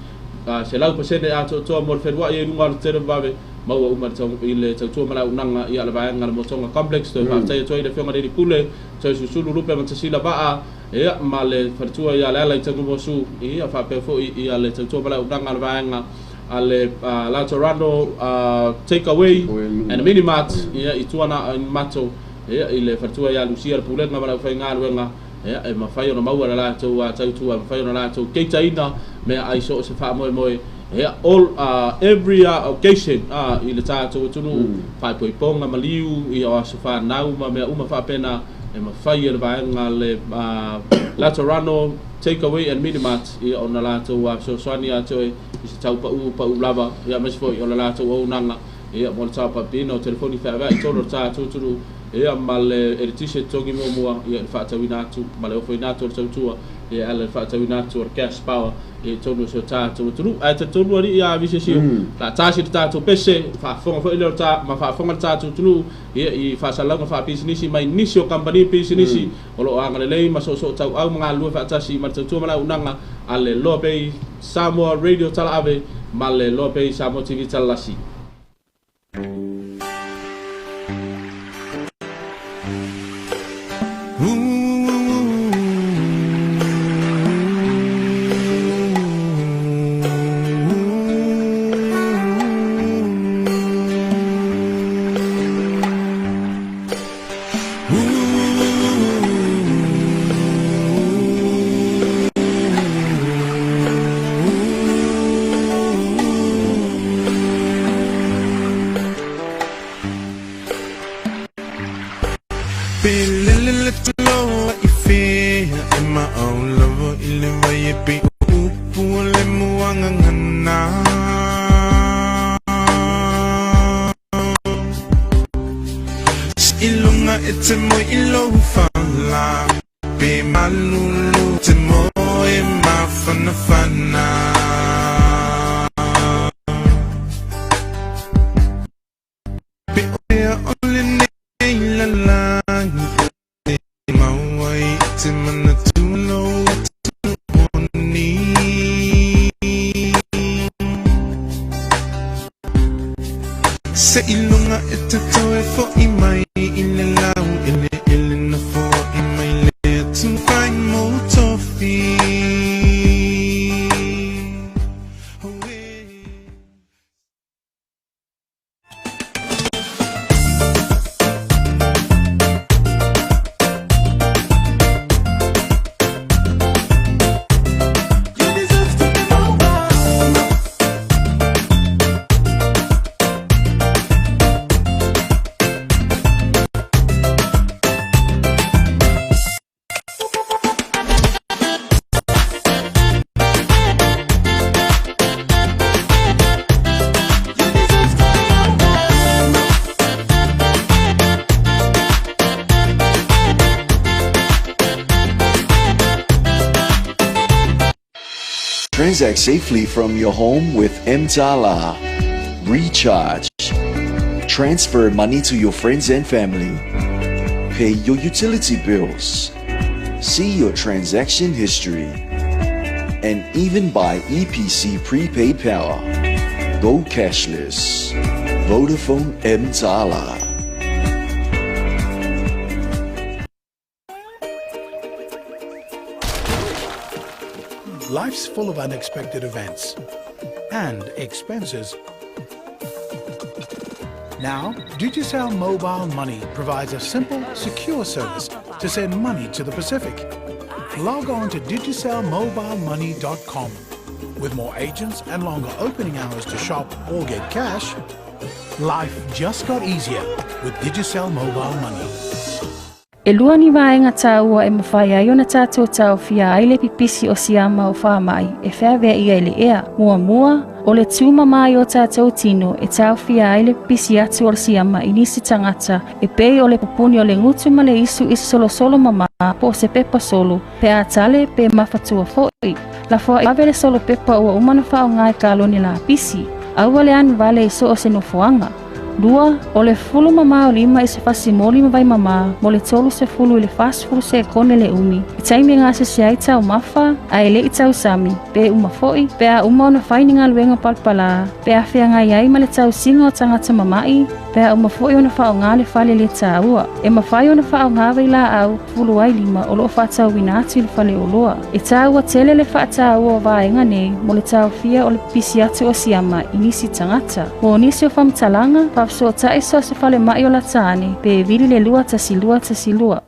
100% atoatoa mo le feluai ai i luga o le tele vave, maua uma i le tautua ma le auaunaga ia le vaega le Motoga Complex. Toe faafetai atu ai i le Afioga i le Alii Pule, Toe Susulu Lupe Matasila Vaa, ia ma le faletua ia Leala i Tagumosu, ia faapea foi ia le tautua ma le auaunaga a le vaega a le Latorano Take Away and Mini Mart, ia i tua na i Mato, ia i le faletua ia Lucia le Pulega ma le aufaigaluega. Ia, e mafai ona maua le latou tautua, e mafai ona latou keitaina meaai so o se faamoemoe, ia, all, every occasion i le tatou atunuu, faaipoipoga, maliu, ia, o aso fanau ma mea uma faapena, e mafai e le vaega le Laterano Take Away and Mini Mart, ia, ona latou fesoasoani ia te oe i se tau pau pau lava, ia, aemaise foi o le latou auaunaga, ia, mo le taopapiina o telefoni feaveai i totonu o le tatou atunuu. Ia ma le eletise totogi muamua, ia i le faatauina atu ma le ofoina atu o le tautua, ia e ala i le faatauina atu o le gas power ia i totonu o si o tatou atunuu. Ae talitonu alii ia Visesio, la tasi le tatou pese, faafofoga foi lea o le ta, ma faafofoga le tatou atunuu ia i faasalalauga faapisinisi mai nisi o kamupani pisinisi o lo o agalelei ma soosoo tauau ma galulue faatasi ma le tautua ma le auaunaga a le Loa Bay Samoa Radio Talaave ma le Loa Bay Samoa TV Talalasi. maau lava i le vai e pei o upu o le muagagana. Seiloga e te moe i lou fala, pe malulu te moe mafanafana. Pe o fea o lenei lalagi e mau ai i te manatu lou atunuu moni. Seiloga e te toe fo'i mai i le laueleele na fo'i mai le atunuu fai mou tofi. Transact safely from your home with Mtala. Recharge. Transfer money to your friends and family. Pay your utility bills. See your transaction history. And even buy EPC prepaid power. Go cashless. Vodafone Mtala. Life's full of unexpected events and expenses. Now, Digicel Mobile Money provides a simple, secure service to send money to the Pacific. Log on to digicelmobilemoney.com. With more agents and longer opening hours to shop or get cash, life just got easier with Digicel Mobile Money. E lua ni vaega taua e mafai ai ona tatou taofia ai le pipisi o siama o faamai e feaveaia i le ea. Muamua, o le tumama i o tatou tino e taofia ai le pipisi atu o le siama i nisi tagata e pei o le pupuni o le gutu ma le isu i se solosolo mama po o se pepa solo, pe a tale pe mafatua foi. Lafoai vave le solo pepa ua uma ona faaaoga i kalone lapisi. Aua le anu vale i so o se nofoaga. Lua, o le fulu mamā o lima i se fasi moli ma vai mamā mo le 30 i le 40 sekone le umi i taimi e gasese ai taumafa ae le i tausami, pe uma foi, pe a uma ona fai ni galuega palapalā, pe a feagai ai ma le tausiga o tagata mama'i, pe a uma foi ona faaaoga le fale le taua. E mafai ona faaaoga vailaau fulu ai lima o loo faatauina atu i le faleoloa. E taua tele le faataua o vaega nei mo le taofia o le pipisi atu o siama i nisi tagata. Mo nisi o faamatalaga, faafesootai so o se falemai o lata ane pe vili le 2 1 2 1 2.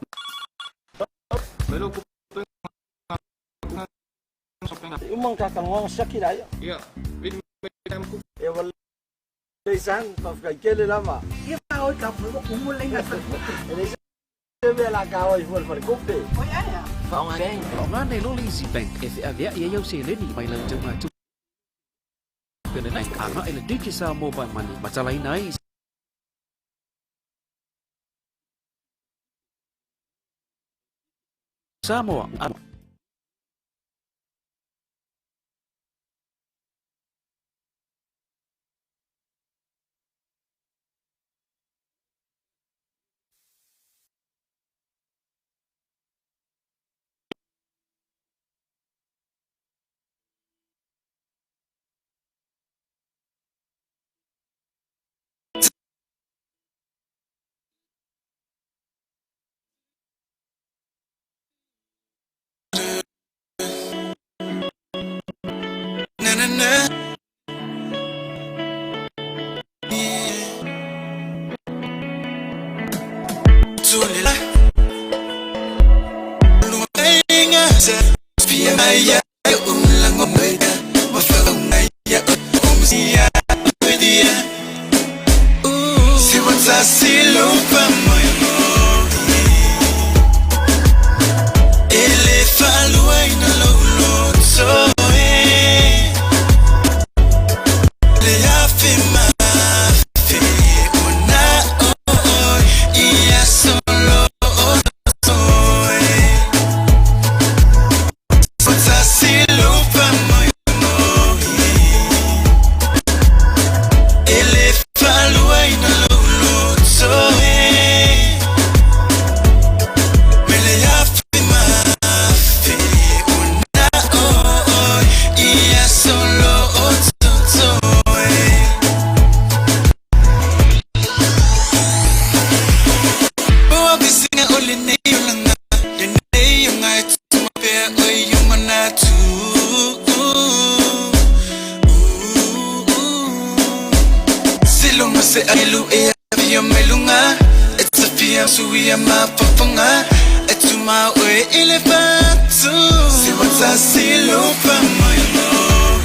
Se ailu e avia mai luga E tafia suia mafafaga E tumau e i le fatu Se ua tasi lou faamoemoe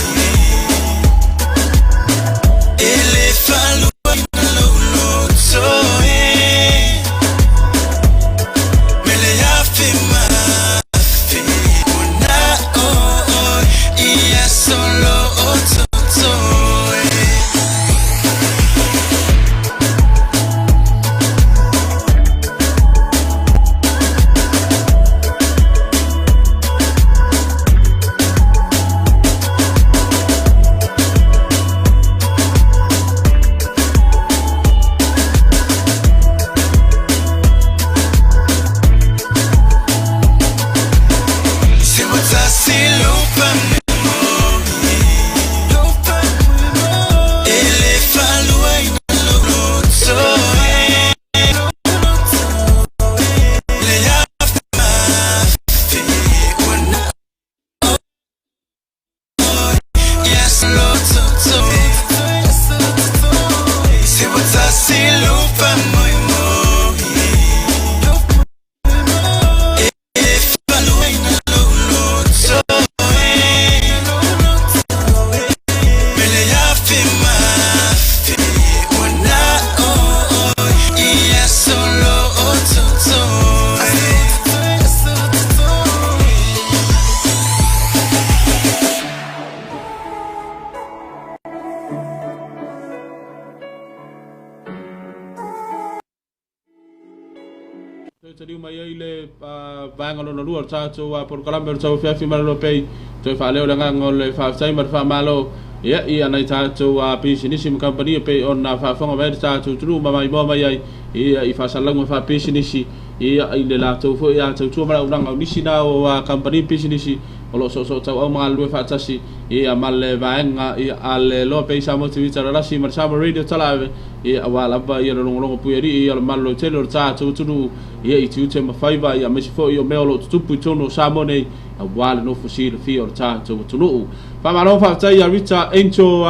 E lē faaluaina lou loto e Mele afe ma afe Ua na o oe i aso o lo o totoe. Se ua tasi lou faamoemoe E lē faaluaina lou loto e Le afe ma afe Ua na oe i aso o lo o totoe Se ua tasi lou faamoemoe E faaluaina lou loto e Mele afe ma afe Ua na o oe i aso o lo o totoe. Toe taliu mai ai le vaega lona lua o le tatou polokalame o le tauafiafi ma le lopei. Toe faaleo le agaga o le faafetai ma le faamalo ia i nai tatou pisinisi ma kamupani e pei ona faafofoga mai ai le tatou atunuu ma maimoa mai ai ia i faasalalauga faapisinisi ia i le latou foi tautua ma le auaunaga. O nisi na o kamupani ma pisinisi o lo o soosootauau ma galulue faatasi ia ma le vaega ia a le Loa Pei Samoa TV Talalasi ma le Samoa Radio Talaave Ia aua lava ia le logologo puialii ia le malolo tele o le tatou atunuu ia i tiute ma faiva ia aemaise foi o mea o lo o tutupu i totonu o Samoa nei aua le nofo silafia o le tatou atunuu. Faamalo faafetai ia Rita Angel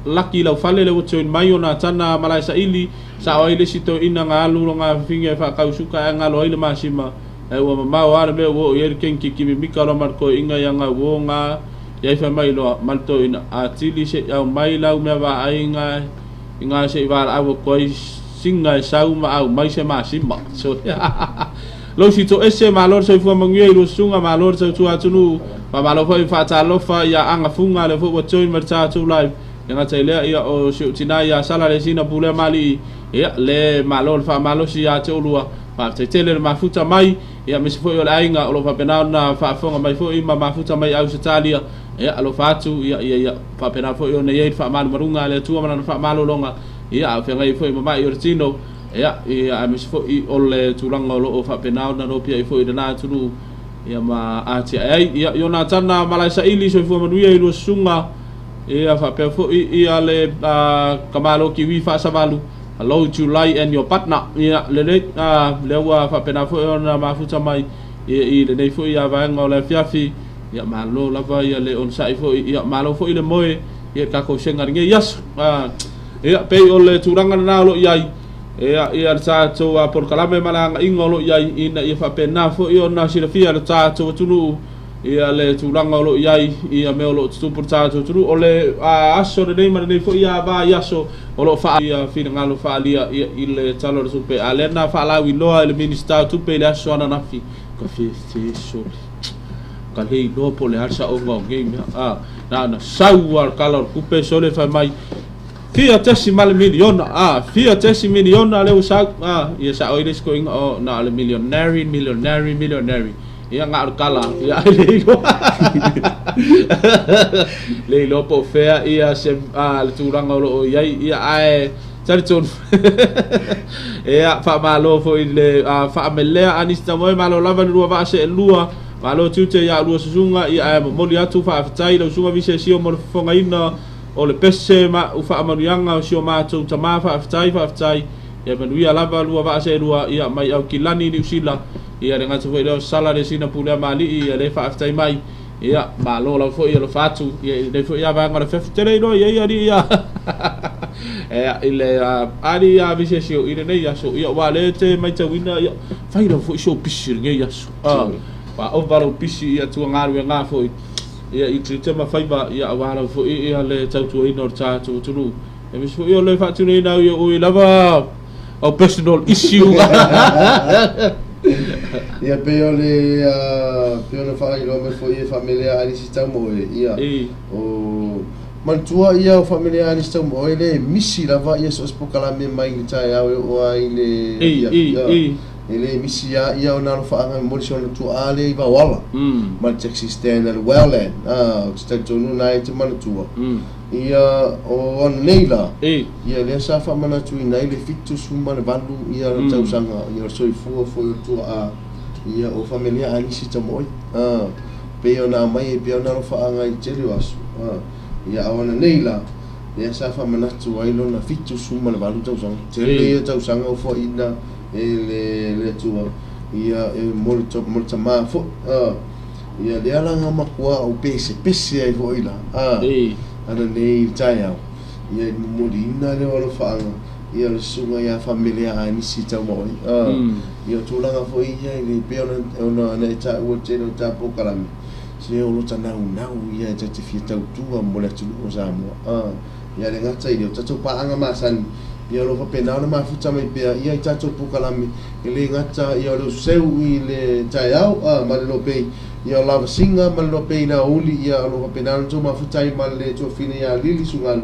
Lucky Laufale le ua join mai ona tana malae saili sao ai le isi toeaina ga alu loga fafine e faakau suka ae galo ai le masima ae ua mamao a le mea ua oo i ai le kenki kimi mika loa ma le toeaina ia ga uo ga iai fai mai loa ma le toeaina atili se i au mai lau mea vaai ga i ngā se i valaau atu ai singa e sau ma au mai se masima. So, lou sito ese, malo le soifua manuia i lua susuga, malo le tautua atunuu, faamalo foi faatalofa ia aga fuga lea foi ua join mai le tatou live. Le gata i lea, ia o si ou tina ia Sala le sina pulea malii, ia le malo le faamalosi ia te oulua, faafetai tele le mafuta mai, ia aemaise foi o le aiga o lo o faapena ona faafofoga mai foi ma mafuta mai Ausetalia. Ia alofa atu, ia, ia, ia faapena foi ona i ai le faamalumaluga a le Atua ma Lana faamalologa, ia, a o feagai ai foi ma ma'i o le tino, ia, ia, aemaise foi o le tulaga o lo o faapena ona nopiai foi i lena atunuu, ia, ma atiae ai. Ia, Ionatana Malaesaili, soifua manuia i lua susuga, ia, faapea foi ia le Kamalo Kiwi Faasavalu, hello July and your partner, ia, lelei, lea ua faapena foi ona mafuta mai, ia, i lenei foi vaega o le afiafi. Ia malo lava ia le onosai foi, ia malo foi le moe ia le tatou sega i lenei aso. Ia pei o le tulaga lena o lo o i ai ia ia le tatou polokalame ma le agaiga o lo o i ai ina ia faapena foi ona silafia e le tatou atunuu ia le tulaga o lo o i ai ia mea o lo o tutupu i le tatou atunuu. O le aso lenei ma lenei foi vaiaso o lo o faa ia finagalo faaalia ia i le Tala o le Tupe, a lea na faalauiloa e le Minisita o Tupe i le aso ananafi ka fefe sole. Ka le iloa po o le a le saoga o nei mea. A, na ona sau lava le tala o le tupe sole fai mai, fia tesi ma le miliona, a, fia tesi miliona lea ua sau, a, ia sao ai le isi toeaina, o, na o le millionary, millionary, millionary. Ia, na o le tala, ia, ai le iloa. Le iloa po o fea ia se, a, le tulaga o lo o i ai, ia, ae, talitonu, ia, faamalo foi i le faamelea a nisi tamoe, malo lava le lua vaa seelua, malo tiute ia lua susuga, ia, ae momoli atu faafetai lau susuga Visesio mo le fofogaina o le pese ma u faamanuiaga o si o matou tama, faafetai, faafetai, ia manuia lava lua vaa seelua, ia, mai Aukilani, Niu Sila, ia, le gata foi lea o Sala le sina pulea mali'i, ia, le faafetai mai. Ia, malo lava foi alofa atu ia i lenei foi vaega o le fefu tele iloa i ai alii ia. E i le ali a visesio i lenei aso, ia ua le te matauina, ia fai lava foi sou pisi i lenei aso. Faaova lou pisi ia tua galuega foi ia i tiute ma faiva, ia aua lava foi ia le tautuaina o le tatou atunuu. Aemaise foi o le faatinoina au ia ui lava au personal issue. Ia pei o le pei ona faailoa mai foi e faamelea Alisi Taumoe ia o manatua ia o faamelea Alisi Taumoe le misi lava ia so o se polokalame mai le taeao e oo ai le afiafi e le misi lava ia ona alofaaga e momoli si ona tuaa lea i Vaoala ma le taxi stand a le Wellland. Ou te talitonu na e te manatua Ia, o ananei la, ia lea sa faamanatuina ai le 78 ia tausaga ia o le soifua foi o tuaa ia o Famelia Anisi Tamo'oi. A, pei ona aumai ai pea ona alofaaga i le tele o aso. A, ia a o ananei la, lea sa faamanatu ai lona 78 tausaga. Tele ia tausaga ua foaiina e le le Atua ia e mo le mo le tamā foi. A. Ia lea la nga makuaa ou pesepese ai foi la a ana nei i le taeao ia i le momoliina lea o alofaaga ia o le susuga ia Famelea Anisi Taumaoi a ia o tulaga foi ia i le pei ona ona ana e taua i le tele o ta polokalame se o lota naunau ia e ta te fia tautua mo le atunuu o Samoa a ia le gata i lea o tatou paaga masani ia o lo o faapena ona mafuta mai pea ia i tatou polokalame E le gata ia o le useu i le taeao a ma le lopei ia o lavasiga ma le lopei i le aoauli ia o lo o faapena ona tou mafuta ai ma le tuafine ia Lili Sugano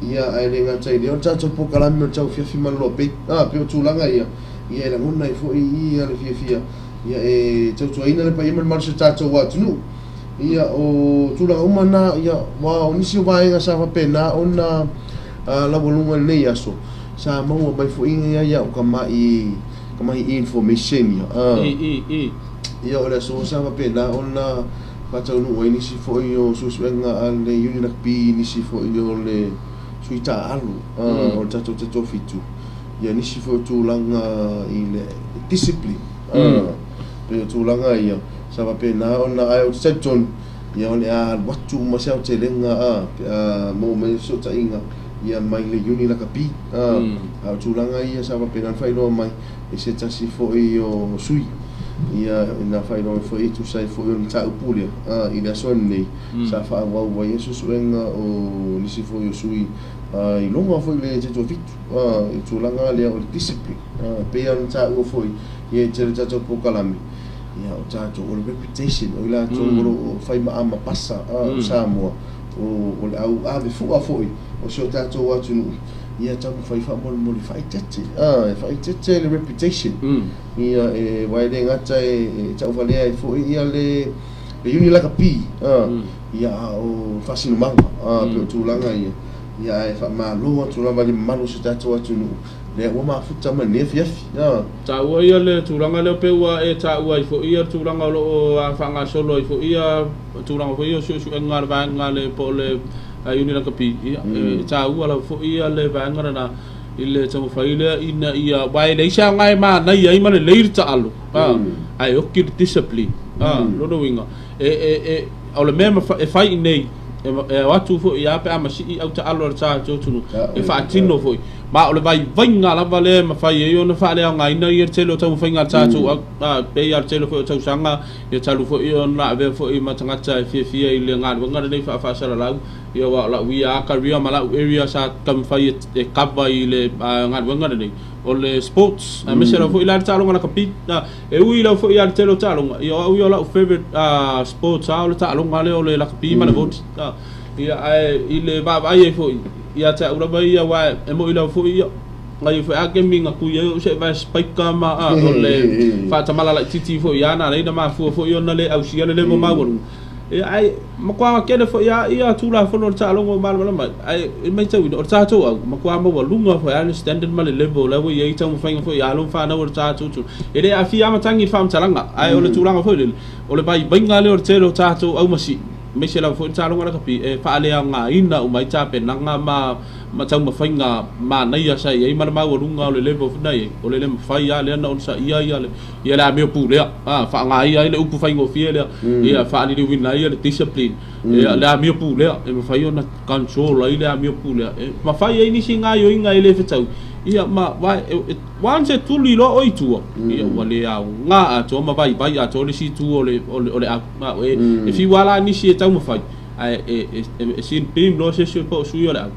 ia ae le gata i lea o le tatou polokalame o le tauafiafi ma le lopei a pei o tulaga ia ia e lagona ai foi ia le fiafia ia e tautuaina le paia ma le malosi o tatou atunuu ia o tulaga uma na ia aua o nisi o vaega sa faapena ona laualuga i lenei aso Sa maua mai foi ia ia au kamaʻi kamaʻi information ia a. Ia o le aso sa faapena ona faataunuu ai nisi foi o suesuega a le Union Rugby nisi foi o le sui taaalo a o le tatou Taitoafitu ia nisi foi o tulaga i le discipline a pei o tulaga ia sa faapena ona ae ou te talitonu ia o le a alu atu uma se aotelega a pe a maua mai fesootaiga ia mai le Iuni Lakapi. A o tulaga ia sa faapena ona faailoa mai e se tasi foi o sui ia na faailoa mai foi e tusa ai foi o le mataupu lea i le aso lenei sa faaauau ai suesuega o nisi foi o sui i luga foi le Taitoafitu i le tulaga lea o le discipline. E pei ona taua foi ia i le tele o tatou polokalame ia o tatou o le reputation o i latou o lo o fai ma amapasa o Samoa o le au ave fua foi o si o tatou atunuu, ia taumafai faamolemole faaeteete, e faaeteete le reputation, ia e, aua e le gata e tauvalea ai foi ia le Iuni Lakapi, ia a o faasinomaga, pei o tulaga ia, ia ae faamalo atu lava i le mamalu o si o tatou atunuu, lea ua mafuta mai lenei afiafi. Taua ia le tulaga lea pei ua e taua ai foi ia tulaga o lo o faagasolo ai foi ia tulaga foi ia o suesuega a le vaega le po o le Iuni Lakapi, ia e taua lava foi ia le vaega lena i le taumafai lea ina ia aua e leai se aoga e manaia ai ma lelei le taalo ae oki le discipline. Lona uiga e o le mea e fai i inei e o atu foi a pe a masii au taalo a le tatou atunuu e faatino foi. Ma o le vaivaiga lava lea e mafai ai ona faaleaogaina ia le tele o taumafaiga a le tatou pei lava le tele foi o tausaga ia talu foi ona avea foi ma tagata e fiafia i le galuega lenei faafaasalalau, ia aua o lau ia lava career ma lau area sa taumafai e cover i le galuega lenei o le sports, aemaise lava foi la le taaloga lakapi. E ui lava foi i le tele o taaloga, ia o au ia o lau favourite sports lava o le taaloga lea o le lakapi ma le voli. Ia ae i le vaavaai ai foi ia te au lava ia aua e moni lava foi ia nai foi a kemi na kui ai o se vai spiker ma a o le faatamala laitiiti foi a na alai na mafua foi ona le ausia le level maualuga. Ia ae matua tele foi a ia Tulafono o le taaloga o malamalama ai, ae e matauina o le tatou au matua maualuga foi a le standard ma le level la ua i ai taumafaiga foi a alo ma fanau o le tatou atunuu. E le aafia lava matagi i le faamatalaga, ae o le tulaga foi lele o le vaivaiga lea o le tele o tatou au masii aemaise lava foi le taaloga lakapi e faaleaogaina uma ai tapenaga ma Ma taumafaiga manaia sa i ai ma le maualuga o le level foi na i ai, o le le mafai lava lea ona onosaia ia le ia le amio pu lea, a, faaaoga ai le upu faigofie lea, ia faaliliuina ai le discipline, ia le amio pu lea, e mafai ona control ai le amio pu lea, e mafai ai nisi gaoioiga e le fetaui, ia ma once e tuli loa oe i tua, ia ua le aoga atoa ma vaivai atoa le isi itu o le o le au. E fiu lava la nisi e taumafai, ae e sin pim loa se isi po o sui o le au.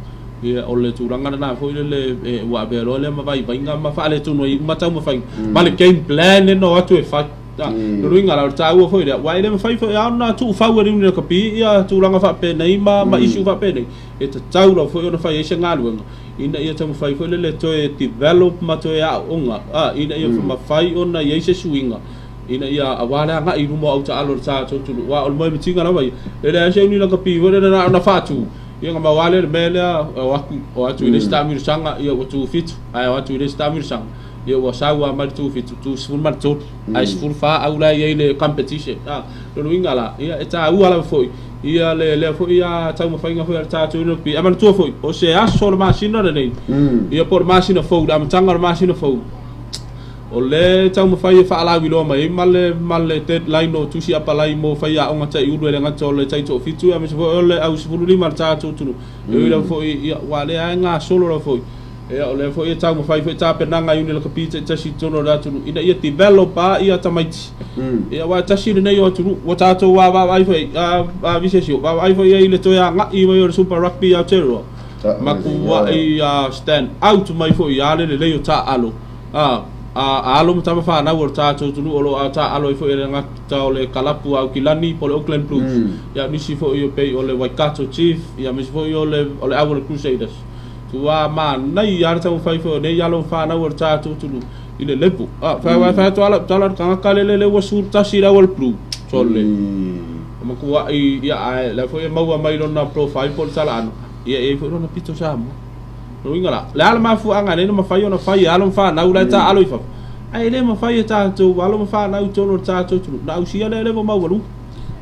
Ia, o le tulaga lena foi lele ua avea loa lea ma vaivaiga ma faaletonu ai uma taumafaiga ma le game plan lea na o atu e fai. O le uiga la, o le taua foi lea, aua e le mafai foi lava ona tuufau e le Iuni Lakapi ia tulaga faapenei ma issue faapenei, e tatau lava foi ona fai ai se galuega ina ia taumafai foi lele toe develop ma toe aooga ina ia mafai ona i ai se suiga ina ia aua le agai i luma o autaalo o le tatou atunuu. Aua o le moemitiga lava ia, e leai se Iuni Lakapi foi lele na ona faatu, ia ona maua lea i le mea lea, o atu, o atu i le isi taamilosaga, ia ua tu fitu, ae o atu i le isi taamilosaga, ia ua sau lava mai le tu fitu, tu 13, ae 14 au la e i ai le competition. Lona uiga la, ia e taua lava foi ia le lea foi taumafaiga foi a le tatou Iuni Lakapi. Ae manatua foi, o se aso o le masina lenei, ia po o le masina fou, le amataga o le masina fou, O le taumafai e faalauiloa mai ai ma le ma le deadline o tusi apalai mo faiaoga taiulu e le gata o le taitoafitu aemaise foi o le au 15 a le tatou atunuu. E ui lava foi ia aua o lea lava e gasolo lava foi. Ia o lea foi e taumafai foi tapenaga i Unilakapi taitasi i totonu o le atunuu ina ia develop a ia tamaiti. Ia aua e tasi lenei o atunuu ua tatou vaavaai foi ai a visesi vaavaai foi ai i le toe agai mai o le Super Rugby i Aotearoa ma kuai stand out mai foi ia le lelei o taaalo. A, a alo ma tama fanau o le tatou atunuu o lo o taaalo ai foi e le gata o le kalapu a Aukilani po o le Auckland Blues, ia nisi foi e pei o le Waikato Chief, ia aemaise foi o le o le au o le Crusaders. Ua manaia lava le taumafai foi o nei alo ma fanau o le tatou atunuu i le level. A, fai fai atu lava lau tala i le tagata lele lea ua 11 i le au o le Blue. Sole. Ua matuai, ia ae o lea foi e maua mai lona profile po o le talaano, ia e i ai foi lona pito Samoa. Lona uiga la, o le a le mafuaaga e lea ona mafai ona fai e alo ma fanau la e taaalo i fafo, ae le mafai e tatou alo ma fanau i totonu o le tatou atunuu ona ausia lea level maualuga.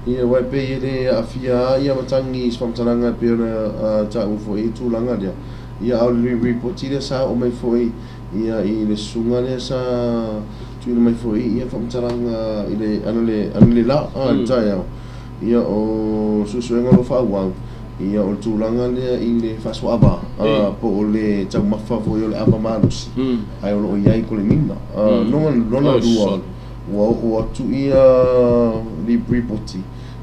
Ia, aua e pei e le aafia lava ia matagi i se faamatalaga e pei ona taua foi i le tulaga lea. Ia, a o le ripoti lea sa oo mai foi ia i le susuga lea sa tuuina mai foi ia faamatalaga i le analeila i le taeao, ia o suesuega o lo o faaauau. Ia, o le tulaga lea i le faasoaava, po o le taumafa foi o le ava malosi, ae o lo o i ai kolenina. Lona lua, ua oo atu ia lipoti,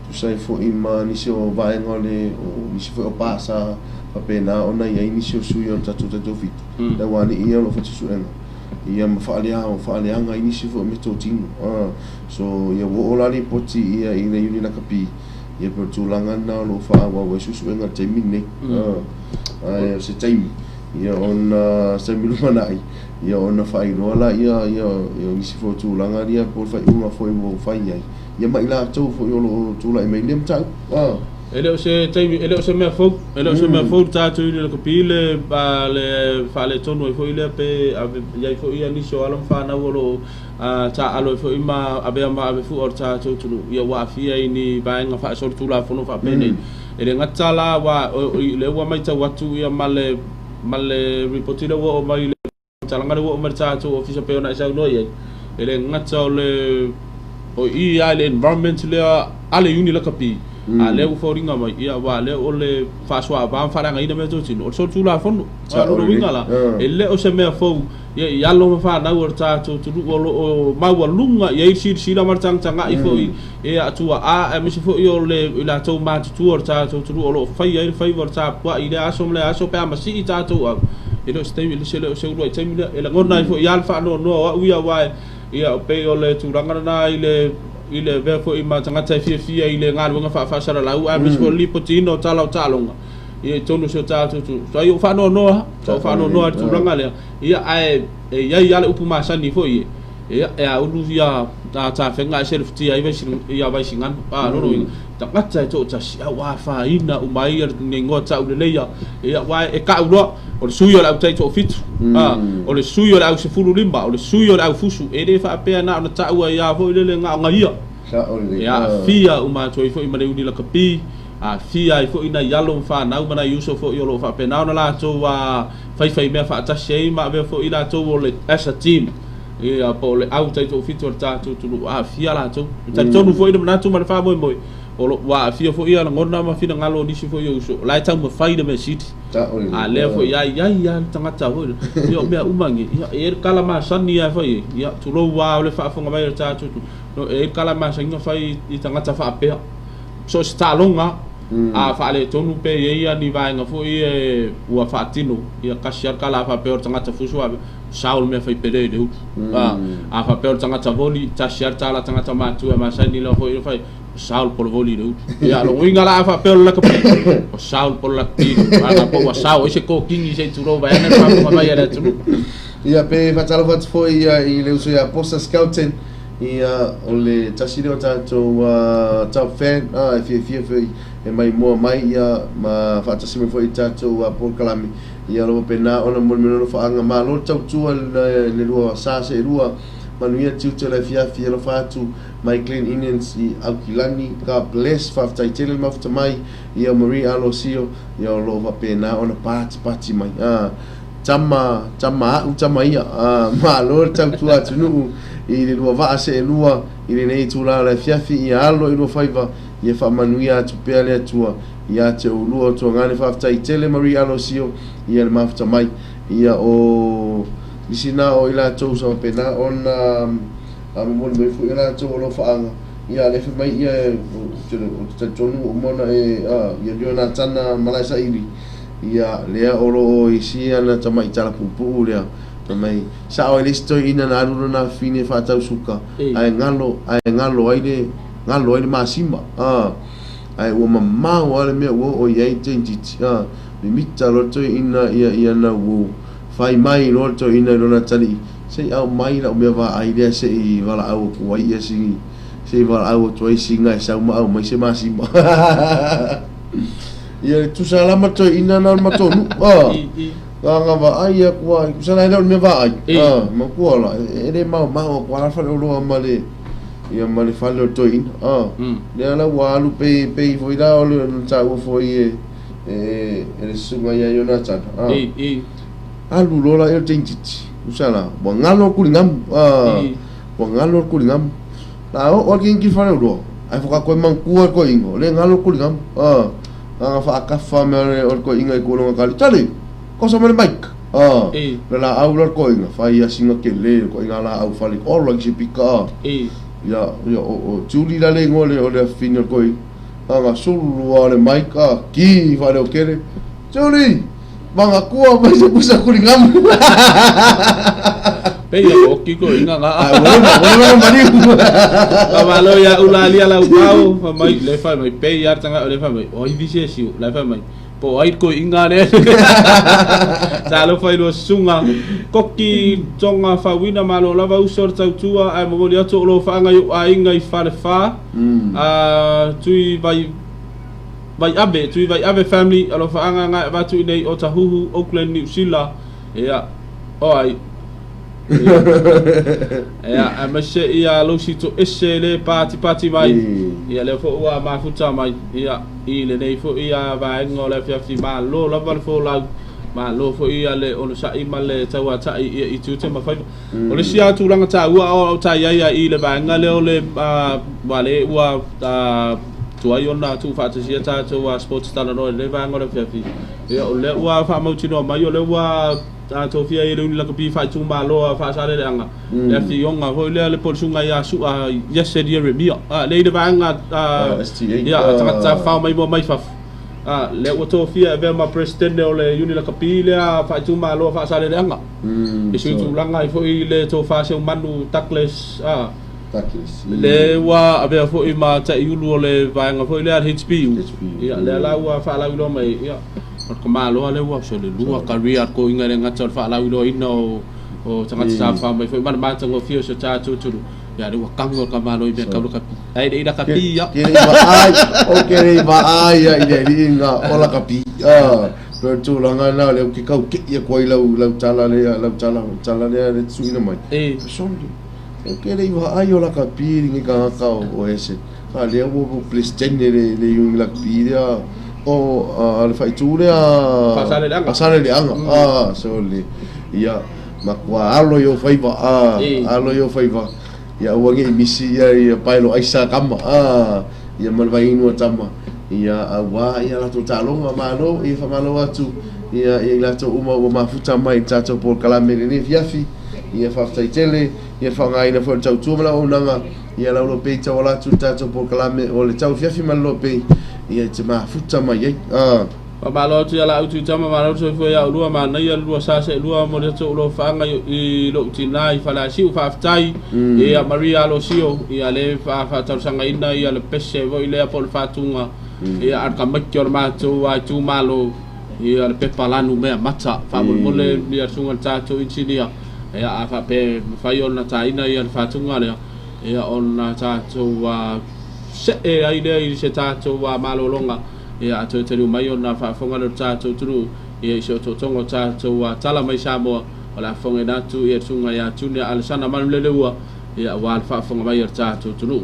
tusa ai foi ma nisi o vaega o le, o nisi foi o pa sa faapena ona i ai nisi o sui o le tatou Taitofitu, le aualii ia o lo o fai suesuega, ia ma faaleaga ai nisi foi o meatotino. So, ia ua oo la lipoti ia i le Iuni Lakapi, Ia pei o le tulaga lena o lo o faaauau ai suesuega i le taimi lenei. Ae o se taimi, ia ona, se taimi lumanai, ia ona faailoa laia ia nisi foi o tulaga ia po o le faaiuga foi ua fai ai, ia ma i latou foi o lo o tulai mai i lea mataupu. E le o se taimi, e le o se mea fou, e le o se mea fou le tatou i le lakapi le le faaletonu ai foi lea pe ave i ai foi nisi o alo ma fanau o lo o taaalo ai foi ma avea ma ave fua o le tatou atunuu ia ua aafia i ni vaega faasolitulafono faapenei. E le gata la aua lea ua matau atu ia ma le ma le ripoti lea ua oo mai i le talaga lea ua oo mai i le tatou ofisa pei ona e saunoa i ai, e le gata o le o i lava i le environment lea a le Iuni Lakapi, a lea ua foliga mai ia aua lea o le faasoaava ma faaleagaina meatotino o le solitulafono. O lona uiga la, e le o se mea fou Ia, i alo ma fanau o le tatou atunuu o lo o maualuga i ai le silasila ma le tagatagai foi e tuaa aemaise foi o le i latou matutua o le tatou atunuu o lo o faia ai le faiva o le tapuai i lea aso ma lea aso pe a masii tatou au. E le o se taimi, e le o se uluai taimi lea. E lagona ai foi lava le faanoanoa o au ia aua e, ia, pei o le tulaga lena i le i le avea foi ma tagata e fiafia i le galuega faafaasalalau aemaise foi o le lipotiina o tala o taaloga. Ia i totonu o si o tatou atunuu. Tuai ou faanoanoa, tuai ou faanoanoa i le tulaga lea. Ia ae e i ai lava le upu masani foi e, ia e aulu ia tafega ae selefutia ai ia Vaisigano. A, lona uiga, tagata e toatasi a ua afaina uma ai le igoa tauleleia. Ia aua e tau loa, o le sui o le au taitoafitu, a, o le sui o le au 15, o le sui o le au fusu, e le faapea na ona tau ai lava foi lele na ona ia. E aafia uma atu ai foi ma le uli lakapi. Aafia ai foi nai alo ma fanau ma nai uso foi o lo o faapena ona latou faifaimea faatasi ai ma avea foi i latou o le as a team, ia, po o le au taitoafitu a le tatou atunuu, aafia latou. E talitonu foi le manatu ma le faamoemoe, o lo ua aafia foi ia lagona ma finagalo o nisi foi o uso, o la e taumafai le mea sili. A lea foi a i ai lava le tagata foi lea, ia o mea uma nei, ia, e i ai le tala masani lava e fai ai, ia, tulou lava o le faafofoga mai a le tatou atunuu, e i ai le tala masani na fai i tagata faapea. So o se taaloga a faaletonu pe i ai ni vaega foi ia ua faatino, ia tasi lava le tala a faapea o le tagata fusu a sao le mea fai pele i le ulu. A faapea o le tagata voli, tasi lava le tala a tagata matutua e masani lava foi ona fai, sao le polo voli i le ulu. Ia, lona uiga la a faapea o le lakapi, ua sao le polo lakapi i le ulu. A na po ua sao ai se kokini se i tulou vaeane le faafofoga mai a le atunuu. Ia, pe faatalofa atu foi i le uso ia Posa Skelton. Ia, o le tasi lea o tatou top fan, e fiafia foi e maimoa mai, ia, ma faatasi mai foi i tatou polokalame. Ia, o lo o faapena ona molimoli alofaaga. Malo le tautua i le lua sa seelua. Manuia tiute o le afiafi. Alofa atu mai Glen Indians i Aukilani. God bless. Faafetai tele le mafuta mai. Ia, Marie Alosio, ia, o lo o faapena ona patipati mai. Tama, tama a'u, tama ia. Malo le tautua atunuu i le lua vaa seelua i lenei itula o le afiafi, ia alo i lua faiva, ia faamanuia atu pea le Atua ia te oulua o tuagane. Faafetai tele Marie Alosio ia le mafuta mai. Ia o nisi na o i latou sa faapena ona momoli mai foi a latou alofaaga, ia a le fai mai ia ou te talitonu ua uma ona e, ia Leonatana Malaesaili. Ia, lea o lo o isi ana tamai tala puupuu lea, fai mai, Sao ai le isi toeaina na alu lona afafine e faatau suka, ae galo, ae galo ai le, galo ai le masima, a, ae ua mamao lava le mea ua oo i ai le teinititi, a, mimita loa le toeaina ia, i ana uo, fai mai loa le toeaina i lona atalii, Se i aumai lau mea vaai lea se i valaau atu ai ia si, se i valaau atu ai sina e sau ma aumai se masima. Ia tusa la ma toeaina na o le matou nuu a. Nga vaai atu a tusa la e le o le mea vaai a matua la e le maomao atu a la faleoloa ma le ia ma le fale o le toeaina a. Lea la ua alu pei pei foi la o le taua foi e e le susuga ia Ionatana a. Alu loa la ia o le teinititi tusa la ua galo le kuligamu a ua galo le kuligamu. La oo atu i faleoloa, ae faatoa toe manatua le toeaina, o lea e galo le kuligamu. A, na ona faatafa mea o le toeaina i tua o lona tali, Tali! Kosa mai le mic! A, le laau la le toeaina, fai lava sina tele le toeaina laau fale, ola i se pika a. Ia, ia, o Julie la le igoa o le afafine o le toeaina. Na ona sulu lava o le mic a, ki faaleotele, Julie! Manatua mai se pusa kuligamu. Pei ia ko ki ko inga nga. Ai ua leva, ua leva maliu. Ka malo ia ula alia lau pau, fa mai le fai mai pei ia tanga le fai mai o i vise siu, le fai mai po ai ko inga le. Sa lo fai lo sunga koki tonga fawina malo lava uso le tautua ai momoli atu o lo whaanga i o ainga i whare wha. Tui vai Vaiave, Tui Vaiave Family, Alofaaga Ngai Avatu inei o Tahuhu, Auckland, Niu Sila, ia, o ai, ia, aemaise ia Lucy Toese le patipati mai, ia lea foi ua mafuta mai, ia, i lenei foi ia vaega o le afiafi, malo lava le folau, malo foi ia le onosai ma le tauatai ia i tiute ma faiva. O le isi lava tulaga taua o ta i ai i le vaega lea o le ua le ua tuai ona tuufaatasia tatou sports talanoa i lenei vaega o le afiafi. Ia o lea ua faamautinoa mai o lea ua tofia ai e le Uni Lakapi faaitumalo a Faasaleleaga le afioga foi lea le Polisuga ia Su'a Iese Ieremia. Lea i le vaega ia tagata tafafao maimoa mai fafo. Lea ua tofia e avea ma Peresetene o le Uni Lakapi lea faaitumalo a Faasaleleaga. I sui tulaga ai foi le tofa Seumanu Douglas le ua avea foi ma taiulu o le vaega foi lea le HPU. Ia lea la ua faalauiloa mai, ia o le tamaloa lea ua sole lua career a le toeaina e le gata o le faalauiloaina o tagata tafafao mai foi ma le matagofie o si o tatou atunuu. Ia lea ua tago le tamaloa i mea tau lakapi. Ae le i lakapi ia. Ke le i vaai, o ke le i vaai ia i le alii o lakapi. Pei o le tulaga lena lea ou te tau tei atu ai lau lau tala lea lau tala tala lea le tuuina mai. Sole, ou te le i vaai o lakapi lenei tagata o Hesed. A lea ua ua President le le Iuni Rugby lea o a le faaitu lea Faasaleleaga. Faasaleleaga. Ah, so le ia matua alo i ou faiva a alo i ou faiva ia aua ne i misi ia ia paelo aisa kama a ia ma le vaiinu a tama ia auā ia latou taaloga malo ia faamalo atu ia ia i latou uma ua mafuta mai i le tatou polokalame i lenei afiafi ia faafetai tele ia le faaaogaina foi o le tautua ma le auaunaga Ia lau lopei tauala atu i le tatou polokalame o le tauafiafi ma le lopei, ia i te mafuta mai ai. Ah. Faamalo atu ia la utu tama malo soifua ia ulua manaia le lua sa seelua mo le atu lofaaga i lou tina i Faleasiu faafetai ia Maria Alosio ia le faatalosaga ia le pese foi lea po o le faatuga ia a le tamaiti o le matou itumalo ia le pepa lanu mea mata faamolemole ia le susuga i le tatou inisinia ia a faapea e mafai ona taina ia le faatuga lea ia ona tatou see ai lea i se tatou malologa ia a toe taliu mai ona faafofoga lea o le tatou atunuu ia i se otootoga o tatou tala mai Samoa o le a fofogaina atu ia le susuga ia Junior Alesana Manuleleua ia aua le faafofoga mai a le tatou atunuu.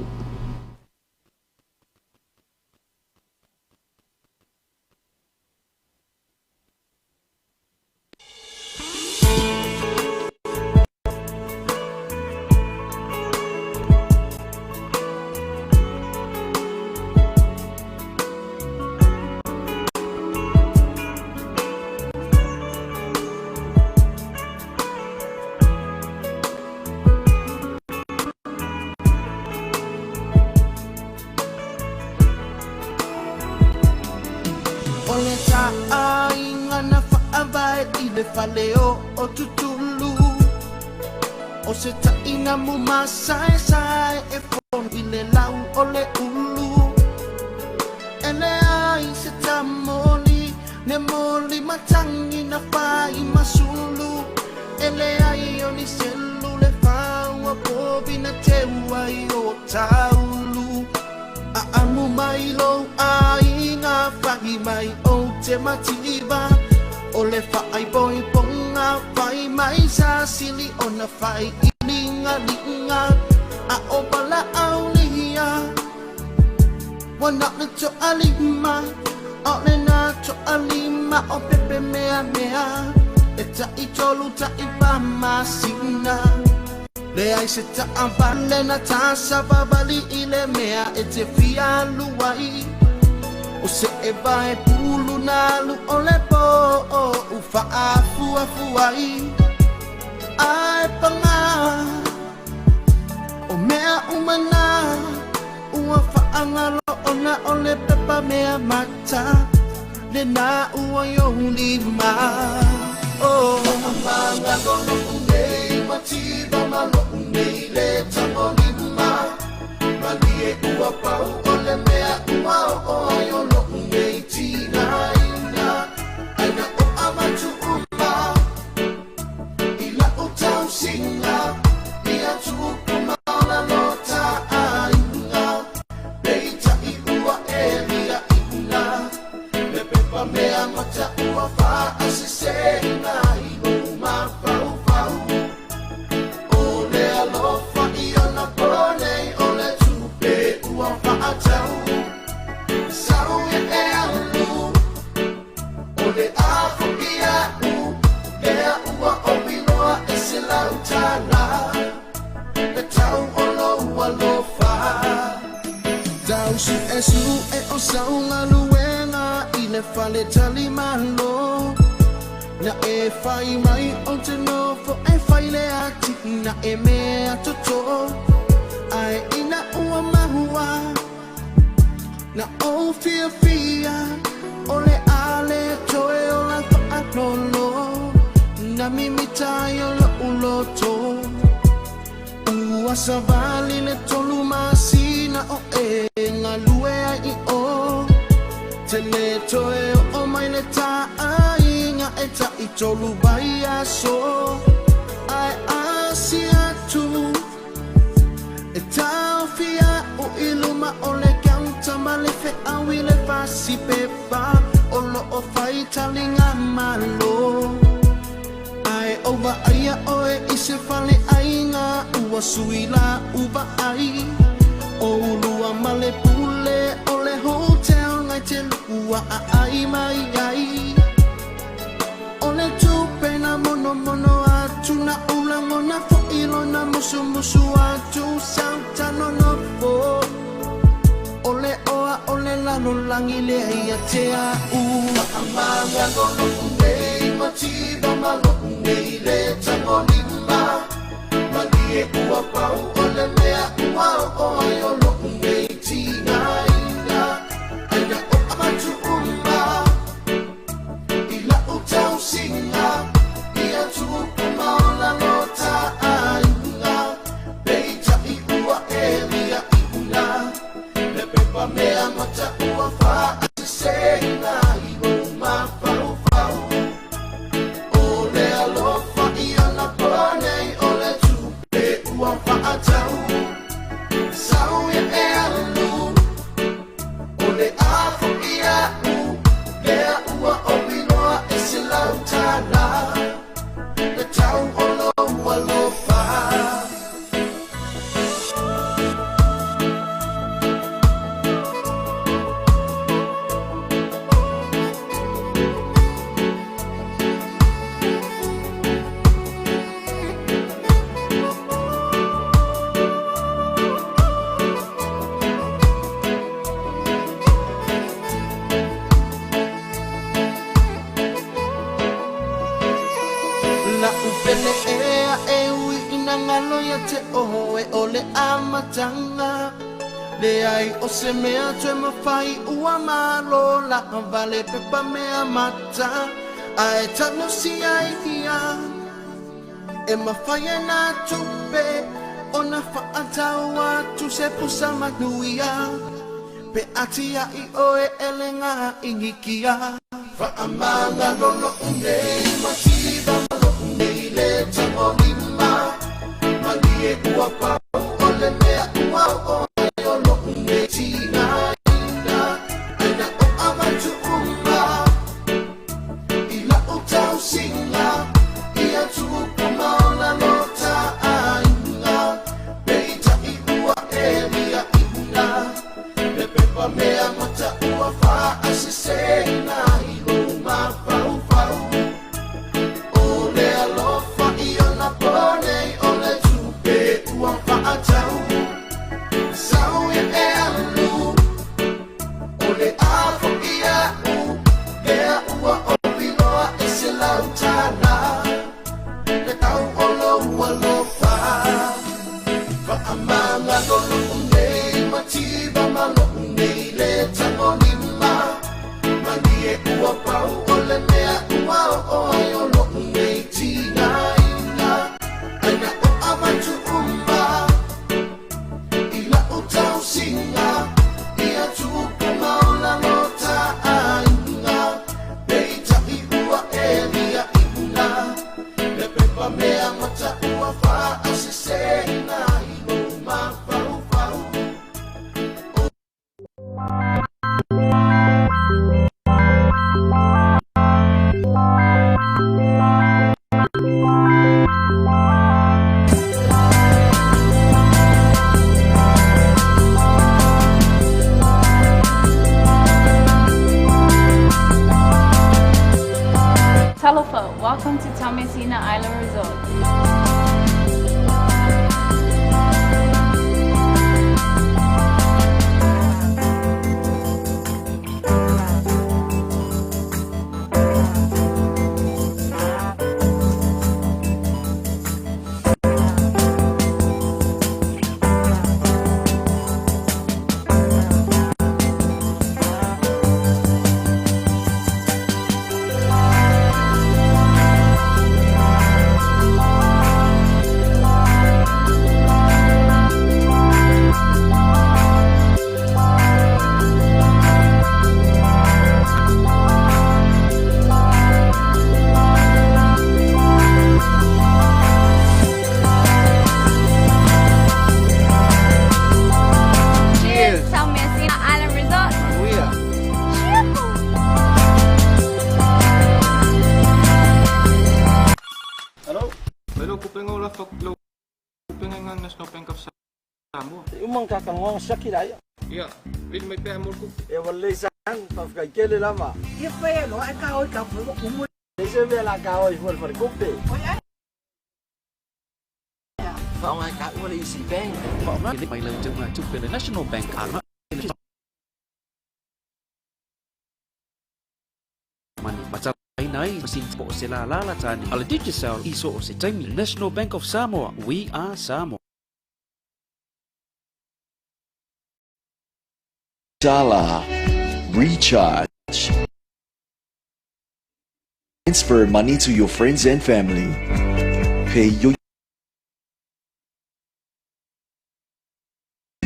O le taaiga na faavae i le fale o o Tutulu O se taina mumasaesae e fono i le lau o le ulu E leai se tamoli ne moli matagi na fai masulu E leai o ni selu le faua povi na teu ai o taulu A amu mai lou aiga fahi mai o te mativa O le faaipoipoga fai mai sa sili ona fai i ligaliga A o valaaulia Ua na o le toalima O lena toalima o pepe meamea E taitolu taifa masina Leai se taavale na tasavavali i le mea e te fia alu ai O se eva e pulu na alu o le po o faafuafu ai Ae pagā o mea uma na ua faagalo ona o le pepa mea mata lena ua i ou lima. Oh. Faamagalo lo'u nei mativa ma lo'u nei le tagolima Malie ua pau o le mea ua oo ai o lo'u nei tinaina Ai na o avatu uma i la'u tausiga Ia tupu ma ona lo taaiga Peitai ua e liaina Le pepa mea mata ua faaseseina i lou mafaufau O le alofa i ona po nei o le tupe ua faatau Sau ia e alu O le a fo'i a'u Lea ua ou iloa e $100 Le tau o lou alofa Tau su'esu'e o sau galuega i le fale talimalo Na e fai mai ou te nofo e fai le atinae mea toto Ae ina ua maua na ou fiafia o le a le toe ola faalolo Na mimita ai o lo'u loto Ua savali le tolu masina o e galue ai i o Te le toe oo mai le taaiga e taitolu vaiaso Ae asi atu e taofi a'u i luma o le counter ma le feau i le fasi pepa O loo fai taliga malo Ae ou vaaia oe i se faleaiga ua sui lau vaai O ulua. lua ma le pule o le hotel ngai te lua a ai mai ai. O le tupe na mono mono atu na ula ngona fo ilona musu musu atu sauta no no fo. O le oa o le lalo langi le ia te a u. Amanga no no nei mativa malo nei le tango lima. Malie ua pau o le mea ua o ai o lo nei tina ina. Aina o amatu uma. I la u tau singa. Ia tupu maola lo ta ainga. Peita i ua e mia i una. Le pepa mea mata ua fa a se na i o mafau fau. O le alofa i ona pone o le tupe ua whaatau. Sau ia e alu. O le afo ia u. Lea ua o miloa e se lau tāna. Le tau o lo alofa. La upele ea e ui ina ngalo ia te oe o le amatanga. Le ai o se mea tue mawhai ua malo la vale pepa mea mata. Ae tano si ai ia. E mawhai e nā tupe o nā whaatau atu se pusa manuia. Pe ati ai oe ele ngā ingikia. Whaamanga lolo unei mativa malo unei le tango lima. Malie ua pau o le mea ua o ai o lo unei tina ina. Aina o amatu uma. I la u tau singa. Ia tupu maola lo ta ainga. Peita i ua e mia i una. Le pepa mea mata ua fa a se se na i lo mafau fau. O le alofa i ona pone o le tupe ua whaatau. Sau ia e alu. O le afo ia u. Lea ua o miloa e se lau tāna. Le tau o lo alofa. Whaamanga lolo unei mativa malo unei le tango lima. Malie ua pau o le mea ua o ai o lo unei tina ina. Aina o amatu uma. I la u tau singa. Ia tupu maola lo ta ainga. Peita i ua e mia i una. Le pepa mea mata ua fa a se se na i lo mafau fau. Talofa, welcome to Taumeasina Island Resort. Cheers, Taumeasina Island Resort. Manuia. Cheerful. Hello? Hello, kupenga o la fok lo kupenga nga National Bank of Samoa. Umang kakangong siya kilaya. Ia, vili mai pea mo le tupe. Ia ua lelei sang, faafetai tele lava. Ia fai loa e ka oi ka fai ua kumu. Leai se mea la ka oi fua le faletupe. Oi ai. Faaaoga e taua le Easy Bank. Faaaoga mai lau teugatupe le National Bank agai i le Money ma talaina ai masini po o se lālā latani a le Digicel i so o se taimi. National Bank of Samoa, we are Samoa. Tala. Recharge. Transfer money to your friends and family. Pay your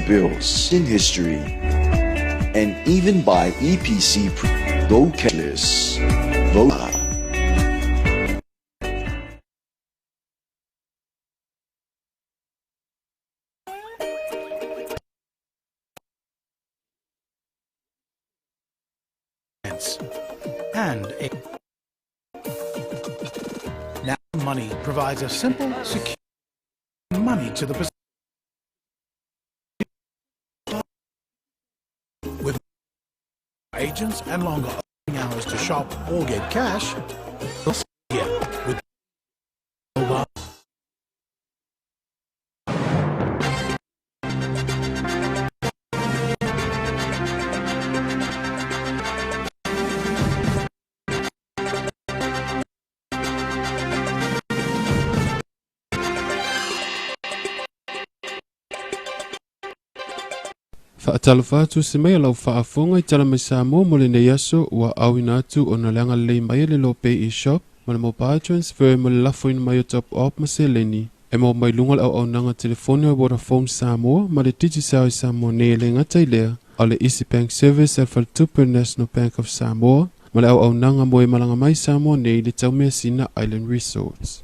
bills in history. And even buy EPC go cashless. Vote. And a Now Money provides a simple, secure money to the with agents and longer opening hours to shop or get cash. Yeah, with mobile. Faatalofa atu se mai lau faafofoga i tala mai Samoa mo lenei aso ua auina atu ona le agalelei mai e le Lopay eShop ma le Mobile Transfer mo le lafoina mai o Top Up ma seleni e maua mai luga o le auaunaga telefoni a Vodafone Samoa ma le Digicel i Samoa nei e le gata i lea a o le Easy Bank Service a le Faletupe o le National Bank of Samoa ma le auaunaga mo e malaga mai i Samoa nei i le Taumeasina Island Resorts.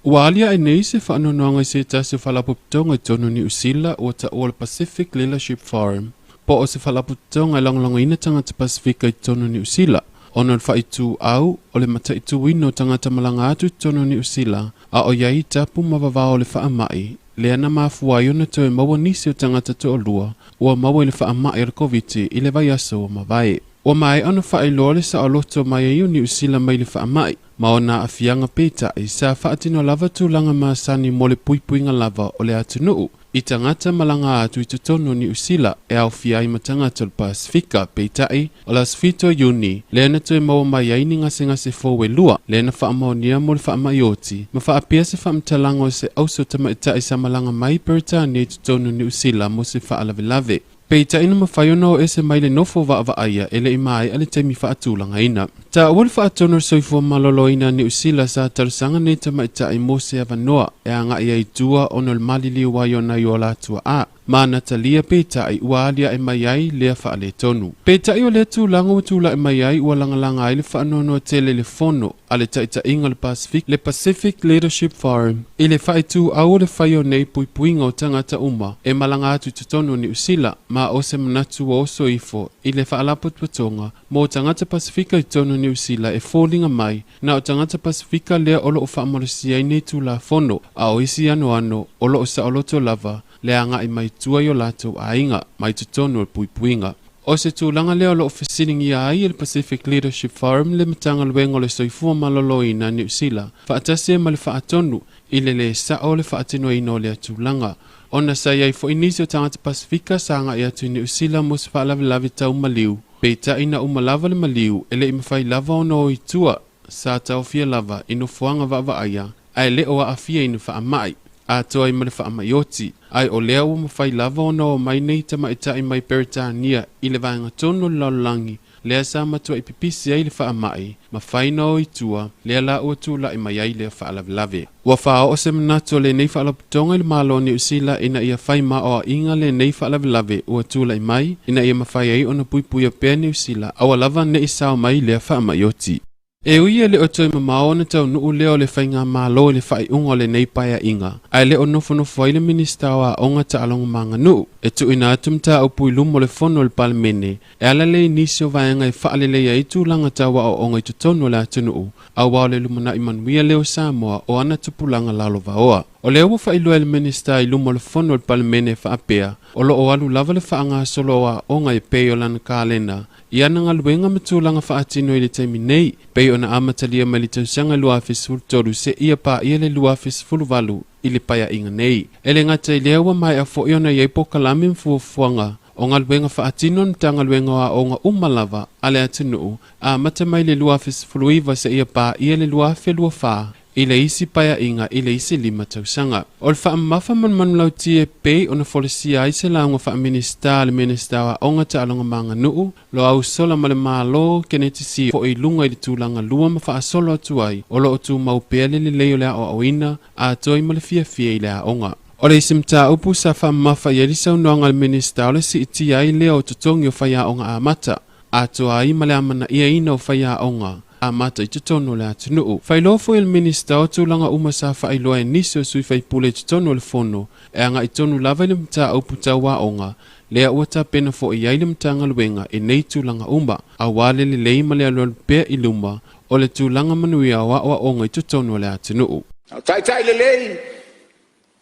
Ua aliae nei se faanoanoaga i se tasi o faalapotopotoga i totonu o Niu Sila ua taua o le Pacific Leadership Forum po o se faalapotopotoga e lagolagoina tagata Pasefika i totonu o Niu Sila ona o le faaituau o le mataituina o tagata malaga atu i totonu o Niu Sila a o i ai tapu ma vavao o le faamai lea na mafua ai ona toe maua nisi o tagata toalua ua maua i le faamai o le Koviti i le vaiaso ua mavae. Ua maea ona faailoa le saoloto mai ai o Niu Sila mai le faamai ma ona aafiaga peitai sa faatino lava tulaga masani mo le puipuiga lava o le atunuu i tagata malaga atu i totonu o Niu Sila e aofia ai ma tagata o le Pasefika. Peitai, o le aso 7 o Iuni, lea na toe maua mai ai ni gasegase fou e lua, lea na faamaonia mo le faamai oti, ma faapea se faamatalaga o se auso tamaitai sa malaga mai Peretania i totonu o Niu Sila mo se faalavelave. Peitai na mafai ona o ese mai le nofo vaavaaia e le i maea le taimi faatulagaina. Taua le faatonu o le soifua maloloina a Niu Sila sa talosaga nei tamaitai mo se avanoa e agai ai i tua ona o le maliliu ai o nai o latua a ma na talia peitai ua aliae mai ai lea faaletonu. Peitai o lea tulaga ua tulai mai ai ua lagalaga ai le faanoanoa tele i le fono a le taitaiga o le Pacific, le Pacific Leadership Forum, i le faaituau o le fai o nei puipuiga o tagata uma e malaga atu i totonu o Niu Sila ma o se manatu ua oso ifo i le faalapotopotoga mo tagata Pasefika i totonu o Niu Sila e foliga mai na o tagata Pasefika lea o lo o faamalosia ai nei Tulafono a o isi anoano o lo o saoloto lava le agai mai tua i o latou aiga mai totonu o le puipuiga. O se tulaga lea o lo o fesiligia ai e le Pacific Leadership Forum le Matagaluega o le Soifua Maloloina a Niu Sila faatasi ai ma le faatonu i le lē sa'o o le faatinoina o lea tulaga. Ona sa i ai foi nisi o tagata Pasefika sa agai atu i Niu Sila mo se faalavelave tau maliu, peitai na uma lava le maliu e le i mafai lava ona o i tua, sa taofia lava i nofoaga vaavaaia ae le o aafia i ni faamai atoa ai ma le faamai oti, ae o lea ua mafai lava ona o mai nei tamaitai mai Peretania i le vaega tonu o le lalolagi lea sa matuai pipisi ai le faamai ma fai na o i tua, lea la ua tulai mai ai lea faalavelave. Ua faaoo se manatu o lenei faalapotopotoga i le Malo o Niu Sila ina ia fai maoaʻiga lenei faalavelave ua tulai mai ina ia mafai ai ona puipuia pea Niu Sila aua lava ne i sao mai lea faamai oti. E ui e le o toe mamao ona taunuu lea o le faigamalo i le faaiuga o lenei paeaiga, ae le o nofonofo ai le Minisita o Aoga Taaloga ma Aganuu. E tuuina atu mataupu i luma o le Fono a le Palemene e ala lea i nisi o vaega e faaleleia ai tulaga tau aoaoga i totonu o le atunuu, aua o le lumanai manuia lea o Samoa o ana tupulaga lalovaoa. O lea ua faailoa e le Minisita i luma o le Fono a le Palemene e faapea, o lo o alu lava le faagasolo o aoga e pei o lana kalena i ana galuega ma tulaga faatino i le taimi nei, pei ona amatalia mai le tausaga 2013 seia paia le 2018 i le paeaiga nei. E le gata i lea ua maea foi ona i ai polokalame ma fuafuaga o galuega faatino a le Matagaluega o Aoga uma lava a le atunuu amata mai le 2019 seia paia le 2024 i le isi paeaiga i le isi 5 tausaga. O le faamamafa ma le manulauti e pei ona folasia ai se lauga faa-Minisita a le Minisita o Aoga, Taaloga ma Aganuu, Loau Sola ma le Malo, Keneti Sio foi i luga i le tulaga lua ma faasolo atu ai, o lo o tumau pea le lelei o le aoaoina atoa ma le fiafia i le aoga. O le isi mataupu sa faamamafa i ai le saunoaga a le Minisita o le siitia ai lea o totogi o faiaoga amata, atoa ai ma le amanaiaina o faiaoga amata i totonu o le atunuu. Faailoa foi e le Minisita o tulaga uma sa faailoa e nisi o sui faipule i totonu o le Fono e agai tonu lava i le mataupu tau aoga, lea ua tapena foi i ai le Matagaluega i nei tulaga uma, aua le lelei ma le alualu pea i luma o le tulaga manuia o aoaoga i totonu o le atunuu. O taitai lelei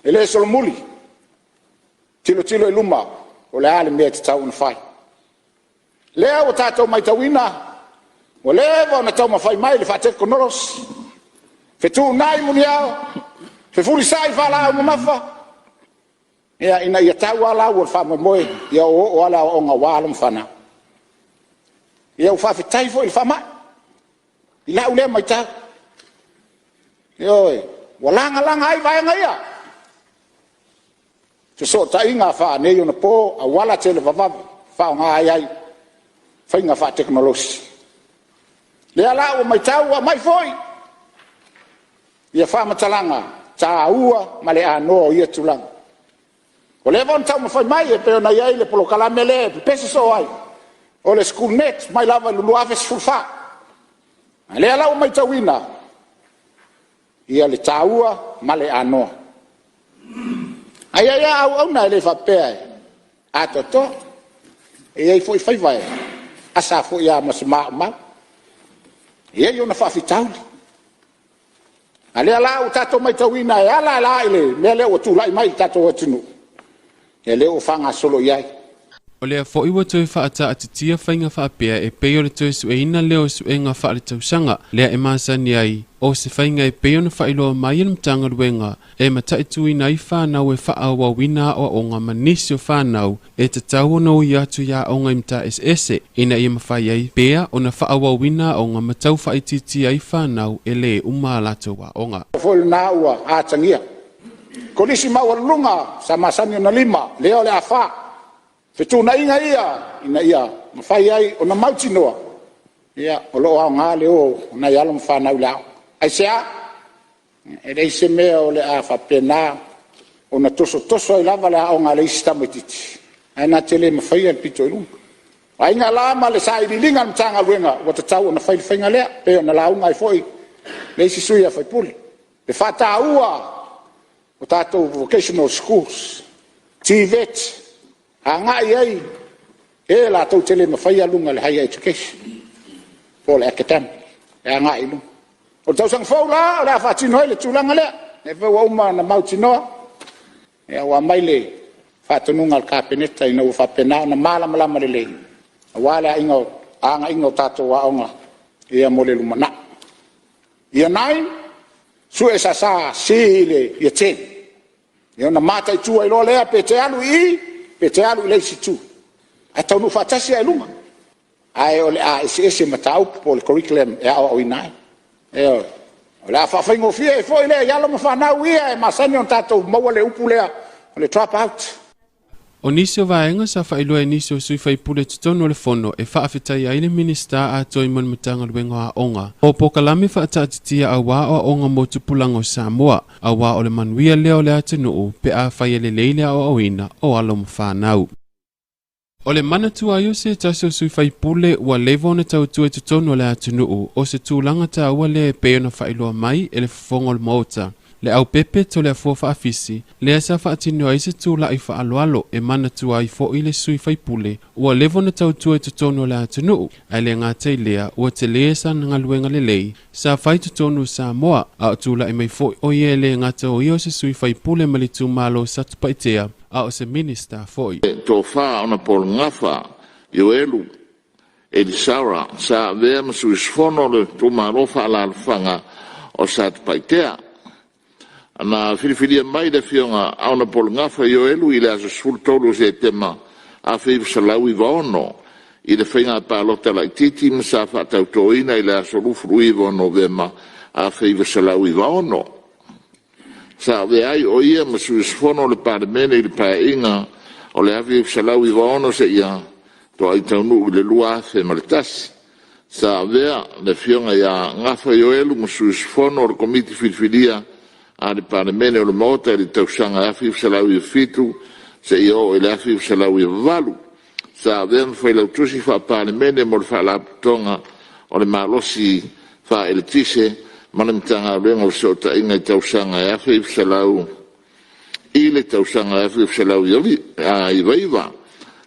e le solomuli, tilotilo i luma po o le a le mea e tatau ona fai. Lea ua tatou matauina ua leva ona taumafai mai le faatekonolosi, fetuunai muniao, fefulisai faalaau mamafa, ina ia tau lava lau o le faamoemoe, ia oooo lava le aoaoga aua alo ma fanau. Ia ua faafetai foi i le faamai i lau lea matau. Ioe, ua lagalaga ai vaega ia, fesootaiga faaneionapo, auala televavave e faaaoga ai faiga faatekonolosi. Lea la ua matau ua aumai foi faamatalaga taua ma le anoa o ia tulaga. Ua leva ona taumafai mai e pei ona i ai le polokalame lea e pepese soo ai, o le SchoolNet mai lava i le 2014. A o lea la ua matauina le taua ma le anoa. Ae i ai lava auauna, e le faapea e atoatoa, e i ai foi faiva e asa foi lava ma se maumau, e i ai ona faafitauli. A o lea la ua tatou matauina e ala la i le mea lea ua tulai mai i le tatou atunuu, ia lea ua faagasolo i ai. O lea foi ua toe faataatitia faiga faapea e pei o le toe sueina lea o suega faaletausaga lea e masani ai o se faiga e pei ona faailoa mai e le Matagaluega e mataituina ai fanau e faaauauina aoaoga ma nisi o fanau e tatau ona ui atu i aoga i mataeseese ina ia mafai ai pea ona faaauauina aoga ma tau faaitiitia ai fanau e lē uma a latou aoga. Foi lena ua atagia. Kolisi maualuluga sa masani ona 5, lea o le a 4. Fetuunaiga ia ina ia mafai ai ona mautinoa o lo o aoga le o o nai alo ma fanau i le aoga. Aisea? E leai se mea o le a faapena ona tosotoso ai lava le aoga a le isi tamaitiiti ae na te le mafaia le pito i luma. O aiga la ma le sailiiliga a le Matagaluega, ua tatau ona fai le faiga lea, pei ona lauga ai foi le isi sui usufono. Le faataua o tatou vocational schools, TVET, agai i ai e latou te le mafaia luga i le higher education po o le academic e agai i luma. O le tausaga fou la o le a faatino ai le tulaga lea, o lea foi ua uma ona mautinoa ua aumai le faatonuga a le Kapeneta ina ua faapena ona malamalama lelei aua le agaiga o tatou aoga mo le lumanai. Year 9, sue sasa si i le Year 10, ona mataitu ai loa lea pe te alu i i pe te alu i le isi itu, ae taunuu faatasi lava i luga. Ae o le a eseese mataupu po o le curriculum e aoaoina ai. Ioe. O le a faafaigofie ai foi lea i alo ma fanau ia e masani ona tatou maua le upu lea o le drop out. O nisi o vaega sa faailoa e nisi o sui faipule i totonu o le Fono e faafetaia ai le Minisita atoa mo le Matagaluega o Aoga o polokalame faataatitia aua aoaoga mo tupulaga o Samoa, aua o le manuia lea o le atunuu pe a fai e lelei le aoaoina o alo ma fanau. O le manatua ai o se tasi o sui faipule ua leva ona tautua i totonu o le atunuu o se tulaga taua lea e pei ona faailoa mai e le fofoga o le Maota. Le Aupepe Toleafoa Faafisi, lea sa faatino ai se tula'i faaaloalo e manatua ai fo'i le sui faipule ua leva ona tautua i totonu o le atunuu, ae le gata i lea, ua telē sana galuega lelei sa fai i totonu o Samoa, a o tula'i mai fo'i o ia e le gata o ia o se sui faipule mai le itumalo o Satupaitea, a o se Minisita fo'i. Tofa Honourable Gafa Ioelu Elisara sa avea ma sui usufono o le Itumalo Faaalaalafaga o Satupaitea. Na filifilia mai le Afioga Hon Gafa Ioelu i le aso 13 o Setema 1996 i le Faiga Palota Laitiiti ma sa faatautoina i le aso 29 o Novema 1996. Sa avea ai o ia ma sui usufono o le Palemene i le Paeaiga o le 1996 seia toai taunuu i le 2001. Sa avea le Afioga ia Gafa Ioelu ma sui usufono o le Komiti Filifilia a le Palemene o le Maota i le tausaga e 1997 seia oo i le 1998. Sa avea ma Failautusi Faa-Palemene mo le Faalapotopotoga o le Malosi Faa-Eletise ma le Matagaluega o Fesootaiga i le tausaga e 1999.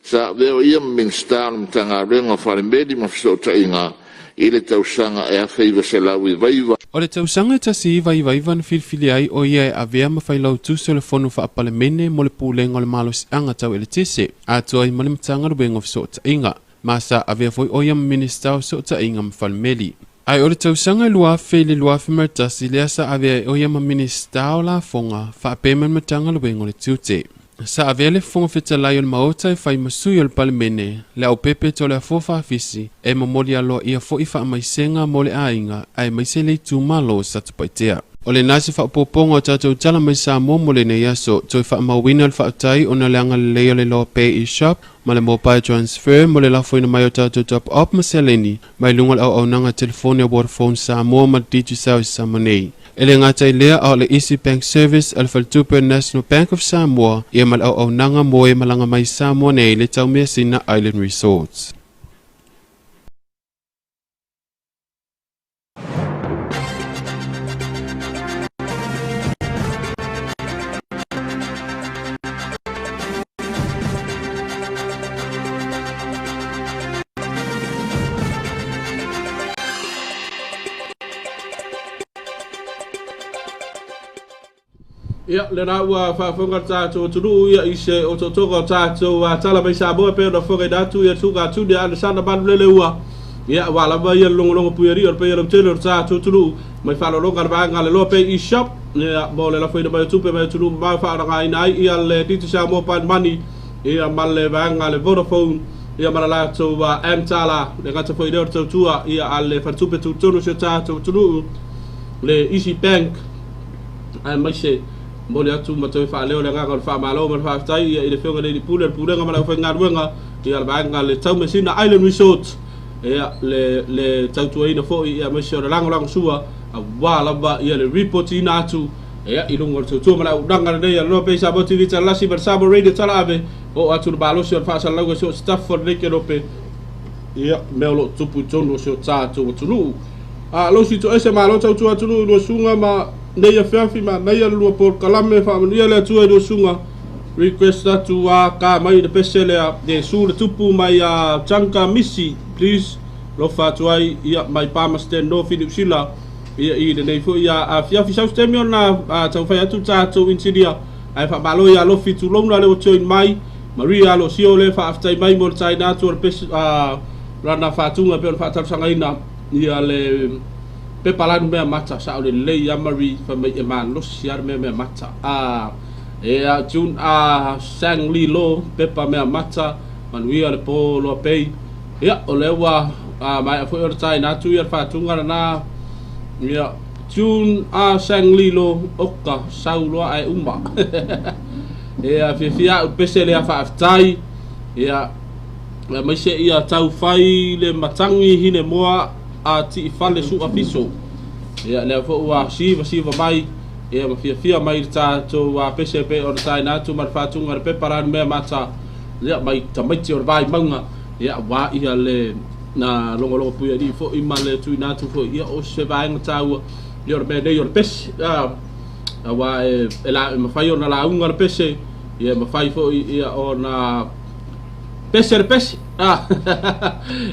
Sa avea o ia ma Minisita o le Matagaluega o Falemeli ma Fesootaiga i le tausaga e 1999. O le tausaga e 1999 na filifilia ai o ia e avea ma Failautusi o le Fono Faa-Palemene mo le Pulega o le Malosiaga Tau Eletise, atoa ai ma le Matagaluega o Fesootaiga, ma sa avea foi o ia ma Minisita o Fesootaiga ma Falemeli. Ae o le tausaga e 2000 i le 2001 lea sa avea ai o ia ma Minisita o Lafoga faapea ma le Matagaluega o le Tiute. Sa avea le Fofoga Fetalai o le Maota e fai ma sui o le Palemene, le Aupepe Toleafoa Faafisi, e momoli aloaia foi faamaisega mo le aiga aemaise le itumalo o Satupaitea. O lena se faaopoopoga o tatou tala mai Samoa mo lenei aso. Toe faamauina le faafetai ona o le agalelei o le Loa Pay eShop ma le Mobile Transfer mo le lafoina mai o tatou top up ma seleni mai luga o le auaunaga telefoni a Vodafone Samoa ma le Digicel i Samoa nei. E le gata i lea, a o le Easy Bank Service a le Faletupe National Bank of Samoa ia ma le auaunaga mo e malaga mai i Samoa nei i le Taumeasina Island Resorts. Ia, lena ua faafofoga le tatou atunuu ia i se otootoga o tatou tala mai Samoa pei ona fofogaina atu ia Tuga Tune Alesana Manulele ua ia aua lava ia le logologo puialii o le paia lautele o le tatou atunuu mai faalologa le vaega a le Loa Pay eShop ia mo le lafoina mai o tupe mai atunuu mamao e faaaogaina ai ia le Digicel Mobile Money ia ma le vaega a le Vodafone ia ma le latou M-Tala le gata foi lea o le tautua ia a le faletupe tutotonu o si o tatou atunuu le Easy Bank aemaise momoli atu ma toe faaleo le agaga o le faamalo ma le faafetai ia i le Afioga i le Alii Pule o le Pulega ma le aufaigaluega ia le vaega le Taumeasina Island Resort ia le le tautuaina foi ia aemaise o le lagolagosua aua lava ia le ripotiina atu ia i luga o le tautua ma le auaunaga lenei a le Loa Bay Samoa TV Talalasi ma le Samoa Radio Talaave oo atu le malosi o le faasalalauga i so o se tafa o lenei kelope ia mea o lo o tupu i totonu o si o tatou atunuu. A losi toese malo tautua atunuu i lua suga ma nei afiafi manaia le lua polokalame faamanuia le Atua i lua suga request atu a ka mai le pese lea Iesu le tupu mai a Chanka Misi please lofa atu ai ia mai Palmerston North i Niu Sila ia i lenei foi a afiafi sau se taimi ona taumafai atu tatou inisinia ae faamalo ia Lofi Tulouna le ua join mai Maria Alosio le faafetai mai mo le taina atu o le pese a lana faatuga pei ona faatalosagaina ia le pepa lanu mea mata sao lelei a Marie fai mai e malosi a le mea mea mata a e a June a Sang Li Lo pepa mea mata manuia le po loa pei ia o lea ua a maea foi ona taina atu ia le faatuga lena ia June a Sang Li Lo oka sau loa ae uma ia fiafia au pese lea faafetai ia aemaise ia tau fai le matagi hinemoa a Tiifale Su'a Fiso. Ia lea foi ua siva siva mai ia ma fiafia mai le tatou pese pei ona taina atu ma le faatuga le pepa la mea mata ia mai tamaiti o le vai mauga ia aua ia le na logologo puialii foi ma le tuuina atu foi ia o se vaega taua ia o le mea nei o le pese. Auā e, e, la, e mafai ona lauga le pese, ia e mafai foi ia ona pese le pese. Ah,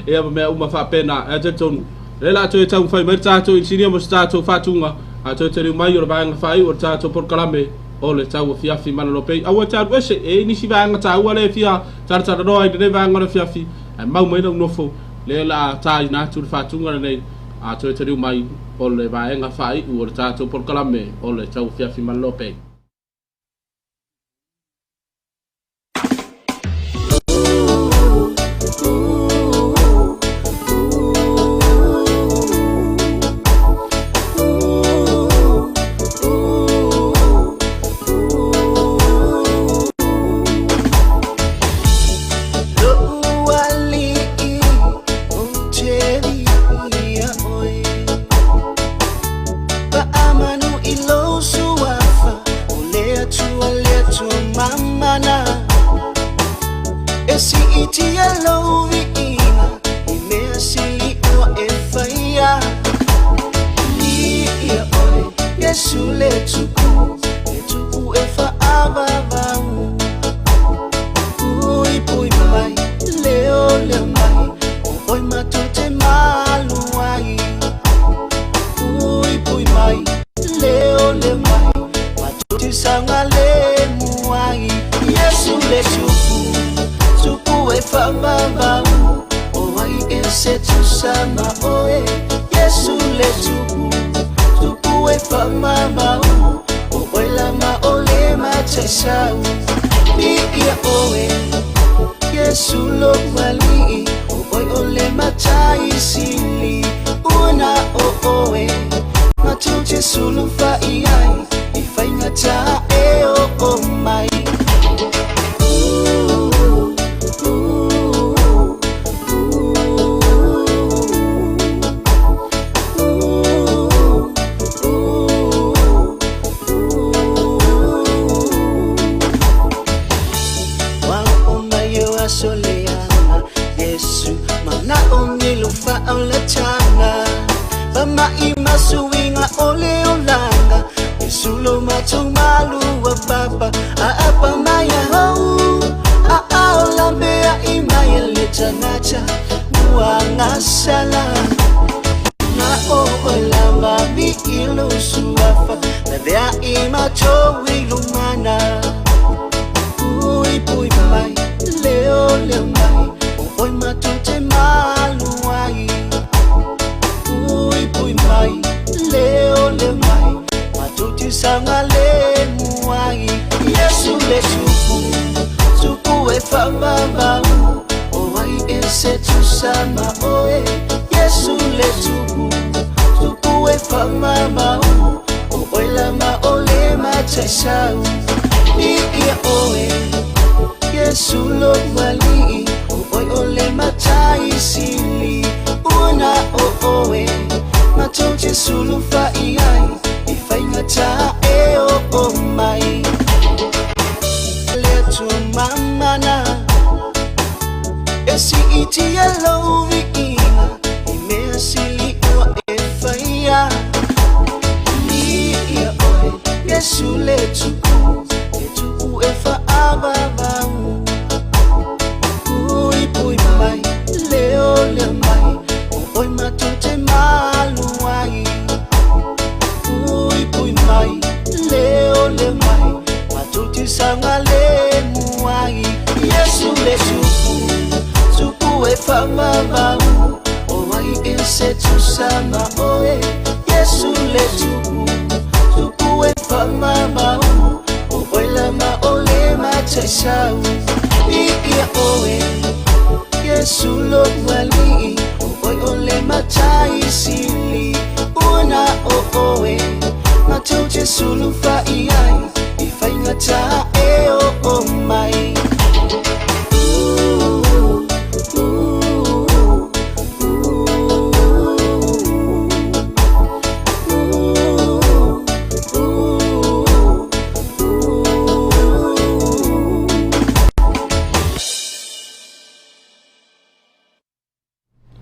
ia ma mea uma faapena. Ae talitonu, lea la toe taumafai mai le tatou inisinia mo se tatou faatuga, a toe taliu mai o le vaega faaiu o le tatou polokalame o le tauafiafi malolo pei. Aua e te alu ese, e i ai nisi vaega taua lea e fia talatalanoa ai i lenei vaega o le afiafi, ae mau mai lau nofo, lea la a taina atu le faatuga lenei, a toe taliu mai o le vaega faaiu o le tatou polokalame o le tauafiafi malolo pei.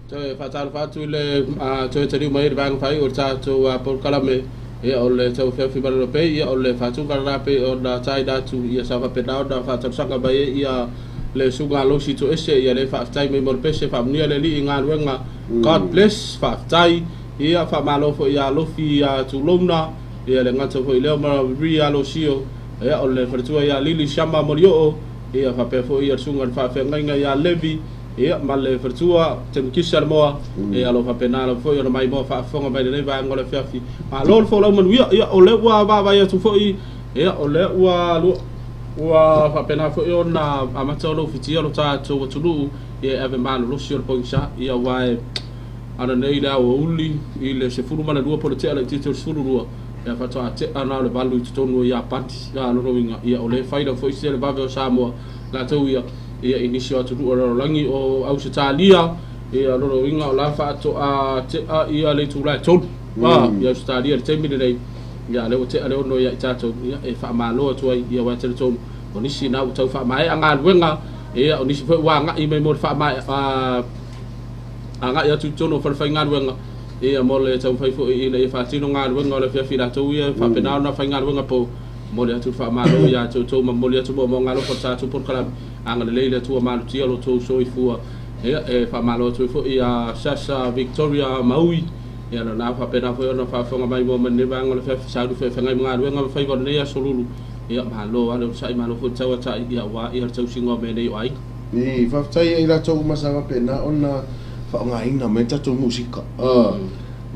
Toe faatalofa atu i le toe taliu mai i le vaega faaiu o le tatou polokalame. Ia, o le tauafiafi ma le lopei, ia, o le faatuga lena pei ona taina atu, ia, sa faapena ona faatalosaga mai ai ia le Susuga Alosi Toese, ia, le faafetai mai mo le pese, faamanuia le Alii i galuega, God bless, faafetai, ia, faamalo foi ia Alofi ia Tulouna, ia, le gata foi lea ma Marie Alosio, ia, o le faletua ia Lili Siama Molioo, ia, faapea foi ia le Susuga i le Faafeagaiga ia Levi, Ia, ma le faletua, Temukisa Lemoa, ia, o lo o faapena lava foi ona maimoa faafofoga mai lenei vaega o le afiafi. Malo le folau manuia. Ia, o lea ua vaavaai atu foi, ia, o lea ua ua faapena foi ona amata ona ufitia lo tatou atunuu, ia, e ave malolosi o le pogisa, ia, aua e ana nei le aoauli i le 12 po o le tea laitiiti o le 12, ia, faatoa tea na o le 8 i totonu o Iapani. A, lona uiga, ia, o lea e fai lava foi se vave o Samoa, latou ia, ia i nisi o atunuu o le lalolagi o Ausetalia, ia lona uiga o la faatoa tea ia le itula e 3 i Ausetalia i le taimi lenei, ia lea ua tea le 6 ia i tatou, ia e faamalo atu ai, ia aua e talitonu o nisi na ua tau faamaea galuega, ia o nisi foi ua agai mai mo le faamaea agai atu i totonu o falefaigaluega, ia mo le taumafai foi ina ia faatino galuega o le afiafi latou ia faapena ona faigaluega po. Momoli atu le faamalo ia te outou ma momoli atu moomooga alofa o le tatou polokalame. Agalelei le Atua malutia lo outou soifua. Ia, e faamalo atu ai foi ia Sasha Victoria Maui, ia lona faapena foi ona faafofoga mai mo mai lenei vaega o le afiafi sauni feafeagai ma galuega ma faiva o lenei aso lulu. Ia, malo lava le onosai, malo foi le tauatai, ia aua ia le tausiga o mea nei o aiga. I, faafetai ia i latou uma sa faapena ona faaaogaina mai le tatou musika.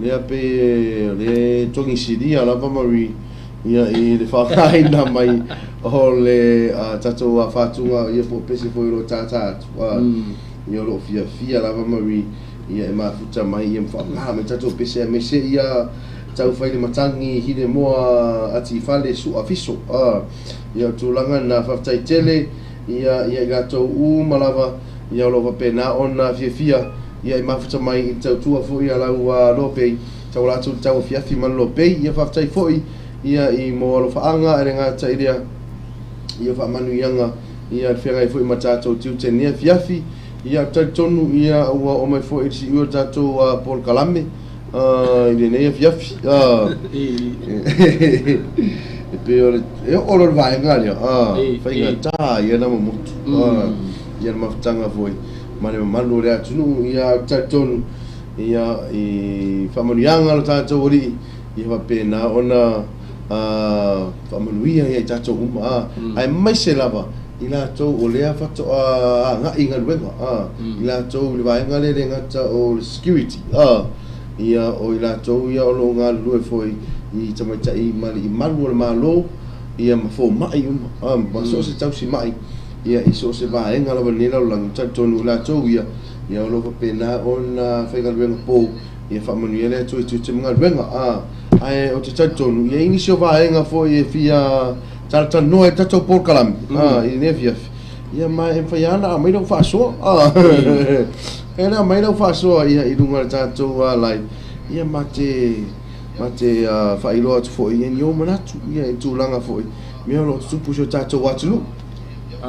Lea pei o le togisilia lava Marie Ia i le faaaogaina mai o le tatou faatuga ia po o pese foi o lo o tātā atu. Ia o lo o fiafia lava Marie ia e mafuta mai ia ma faaaoga mai tatou pese aemaise ia tau fai le matagi Hinemoa ati fale sua fiso. Ia o tulaga na faafetai tele ia ia i latou uma lava ia o lo o faapena ona fiafia ia e mafuta mai i le tautua foi a lau Lopei. Tauala atu i le tauafiafi ma le lopei, ia faafetai foi ia i mo alofaaga e le gata i lea ia faamanuiaga ia le feagai foi ma tatou tiute i lenei afiafi. Ia ou te talitonu ia ua oo mai foi i le siui o le tatou polokalame i lenei afiafi. E pei o le e oo loa le vaega lea faigata ia na momotu ia le mafutaga foi ma le mamalu o le atunuu. Ia ou te talitonu Ia, i faamanuiaga lo tatou Alii, ia faapena ona faamanuia ia i tatou uma, aemaise lava i latou o lea faatoa agai i galuega, i latou i le vaega lea e le gata o le security, ia, o i latou ia o lo o galulue foi i tamaitai ma alii malu o le Malo, ia ma fomai uma, ma so o se tausi mai, ia, i so o se vaega lava o lenei lalolagi, ou te talitonu o i latou ia, Ia o lo o faapena ona faigaluega pou, ia faamanuia le Atua i tiute ma galuega. A, ae ou te talitonu, ia i nisi o vaega foi e fia talatalanoa ai le tatou polokalame, a, i lenei afiafi, ia ma e mafai lava ona aumai lau faasoa, a, e le aumai lau faasoa ia i luga o le tatou live, ia ma te, ma te faailoa atu foi ia ni ou manatu, ia i tulaga foi, mea o lo o tutupu i si o tatou atunuu. O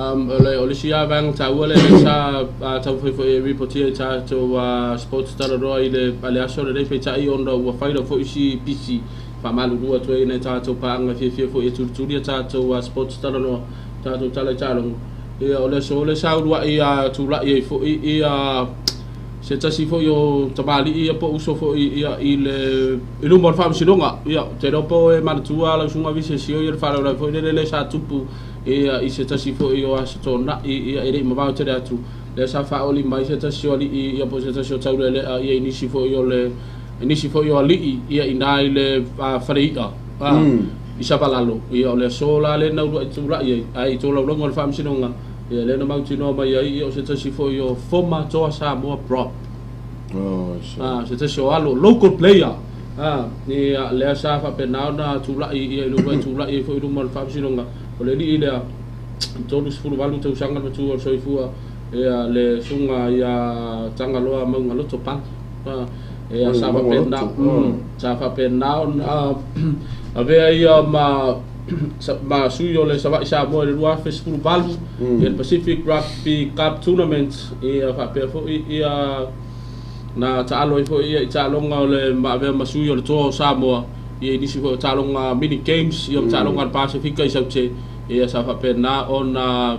le isi lava vaega taua lea lea sa taumafai foi e ripotia i tatou sports talanoa i le aso lenei peitai ona ua fai lau foi isi pisi faamalulu atu ai i nai tatou paaga fiafia foi e tulituli a tatou sports talanoa tatou tala i taaloga. Ia o le aso lea sa uluai tulai ai foi ia se tasi foi o tamalii ia po o uso foi ia i le i luma o le faamasinoga. Ia ou te iloa po o e manatua lau susuga Vise Sio ia le faalavelave foi lele lea sa tupu ia i se tasi foi o Aso Toonai ia e le i mamao tele atu, lea sa faaoli mai se tasi o alii ia po o se tasi o taulealea ia i nisi foi o le i nisi foi o alii ia i ina i le fale i'a i Savalalo. Ia o le aso la lea na uluai tulai ai, ae i tolaulauga o le Faamasinoga, ia lea na mautinoa mai ai ia o se tasi foi o former Toa Samoa prop. Se tasi o alo local player. Ia lea sa faapena ona tulai ia i le uluai tulai ai foi i luma o le Faamasinoga. O le alii lea, 38 tausaga le matua o le soifua, ia le susuga ia Tagaloa Maugaloto Pali. Ia sa faapena, sa faapena ona avea ia ma ma sui o le Savaii Samoa i le 2018, ia le Pacific Rugby Cup Tournament, ia faapea foi ia na taalo ai foi ia i taaloga o le ma avea ma sui o le Toa o Samoa. Ia i nisi foi o taaloga mini games ia ma taaloga a le Pasefika i Saute, ia sa faapena ona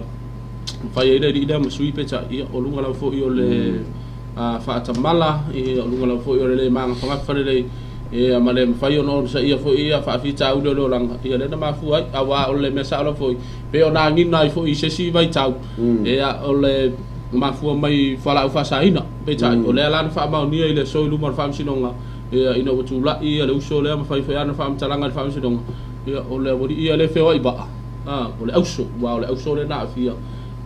fai ai le alii lea ma sui peitai, ia o luga lava foi o le faatamala, ia o luga lava foi o le le magafagafa lelei, ia ma le mafai ona onosaia foi ia faafitauli o le olaga, ia lea na mafua ai. Aua o le mea sao lava foi, pei ona agiga ai foi i se isi vaitau, ia o le mafua mai fualaau faasaina, peitai, o lea la na faamaonia i le aso i luma o le Faamasinoga, Ia, ina ua tulai ia le uso lea ma fai foi ana faamatalaga i le faamasinoga, ia, o le aualii ia lea e feoai vaa, a, o le auso, aua o le auso lea na aafia,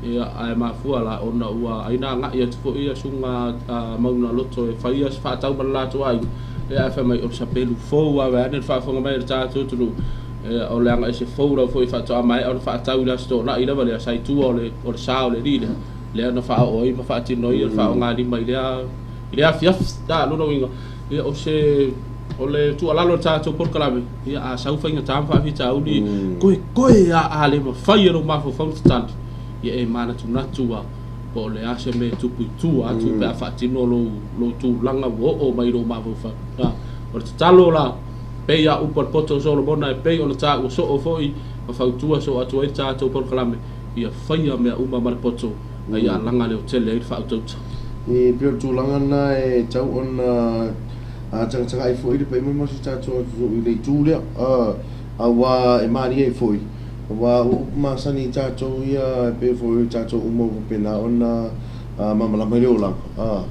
ia, ae mafua la ona ua ai na agai atu foi ia susuga a Maunaloto e fai ia se faatau ma le latou aiga, ia, ae fai mai o le sapelu fou lava vaeane le faafofoga mai a le tatou atunuu, ia, o le agaese fou lava foi faatoa maea ona faatau i le Aso Toonai lava lea sa i tua o le, o le sa o le alii lea, lea na faaoo ai ma faatino ai le faaaogalima i lea I le afiafi, a, lona uiga, ia, o se, o le tuualalo a le tatou polokalame, ia, a sau faigata ma faafitauli, toe, toe a, a le mafai e lou mafaufau ona tatali, ia e manatunatu a, po o le a se mea e tupu i tua atu pe a faatino lou, lou tulaga ua oo mai i lou mafaufau. A, o le tatalo la, pei a upu a le poto o Solomona e pei ona taua soo foi ma fautua soo atu ai le tatou polokalame, ia faia mea uma ma le poto, a ia alaga leotele ai le faautauta. E pei o le tulaga lena e tau ona tagatagai foi le paia ma si tatou atunuu i le itu lea, aua e malie ai foi, aua ua upu masani i tatou ia e pei foi o tatou uma ua faapena ona malamalama i le olaga,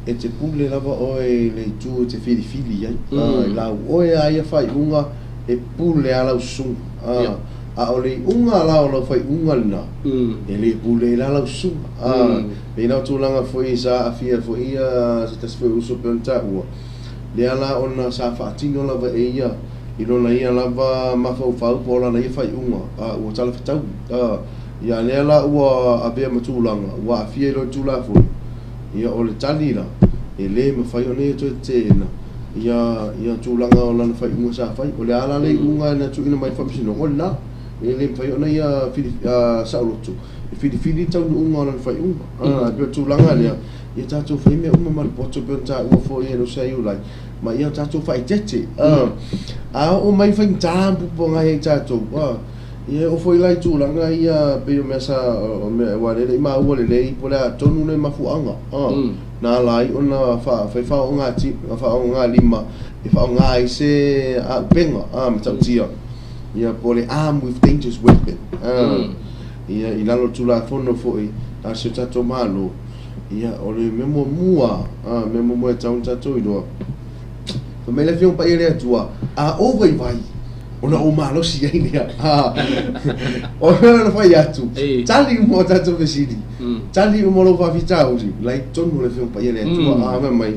e te pule lava oe i le itu e te filifili ai, i lau oe lava ia faaiuga e pule lava lau susuga. A o le iuga la o lau faaiuga lena, e le pule ai la lau susuga. Pei la o tulaga foi sa aafia foi ia se tasi foi o uso pei ona taua, lea la ona sa faatino lava e ia i lona ia lava mafaufau po o lana ia faaiuga, a ua talafetaui. Ia lea la ua avea ma tulaga ua aafia i lona Tulafono, ia o le tali la, e le mafai ona ia toe teena ia ia tulaga o lana faaiuga sa fai. O le a la le iuga na tuuina mai i le Faamasinoga, o lena, e le mafai ona ia saoloto e filifili le taunuuga o lana faaiuga. E pei o le tulaga lea, ia tatou fai mea uma ma le poto pei ona taua foi e Lusa Iulai, ma ia tatou faaeteete. A oo mai faigata ma puapuaga ia i tatou, ia e oo foi la i tulaga ia pei o mea sa, o mea, aua o lea e le i maua lelei po o le a tonu le mafuaaga. Na ala ai ona fai faaaogalima e faaaoga ai se auupega matautia, ia po o le arm with dangerous weapon, ia i lalo o le Tulafono foi a si o tatou Malo, ia o le mea muamua, mea muamua e tatau ona tatou iloa, fai mai le Afioga Paia a le Atua, a ou vaivai, ona ou malosi ai lea. O le mea na fai atu, tali uma o tatou fesili, tali uma lou faafitauli, la i totonu o le Afioga Paia a le Atua. A fai mai,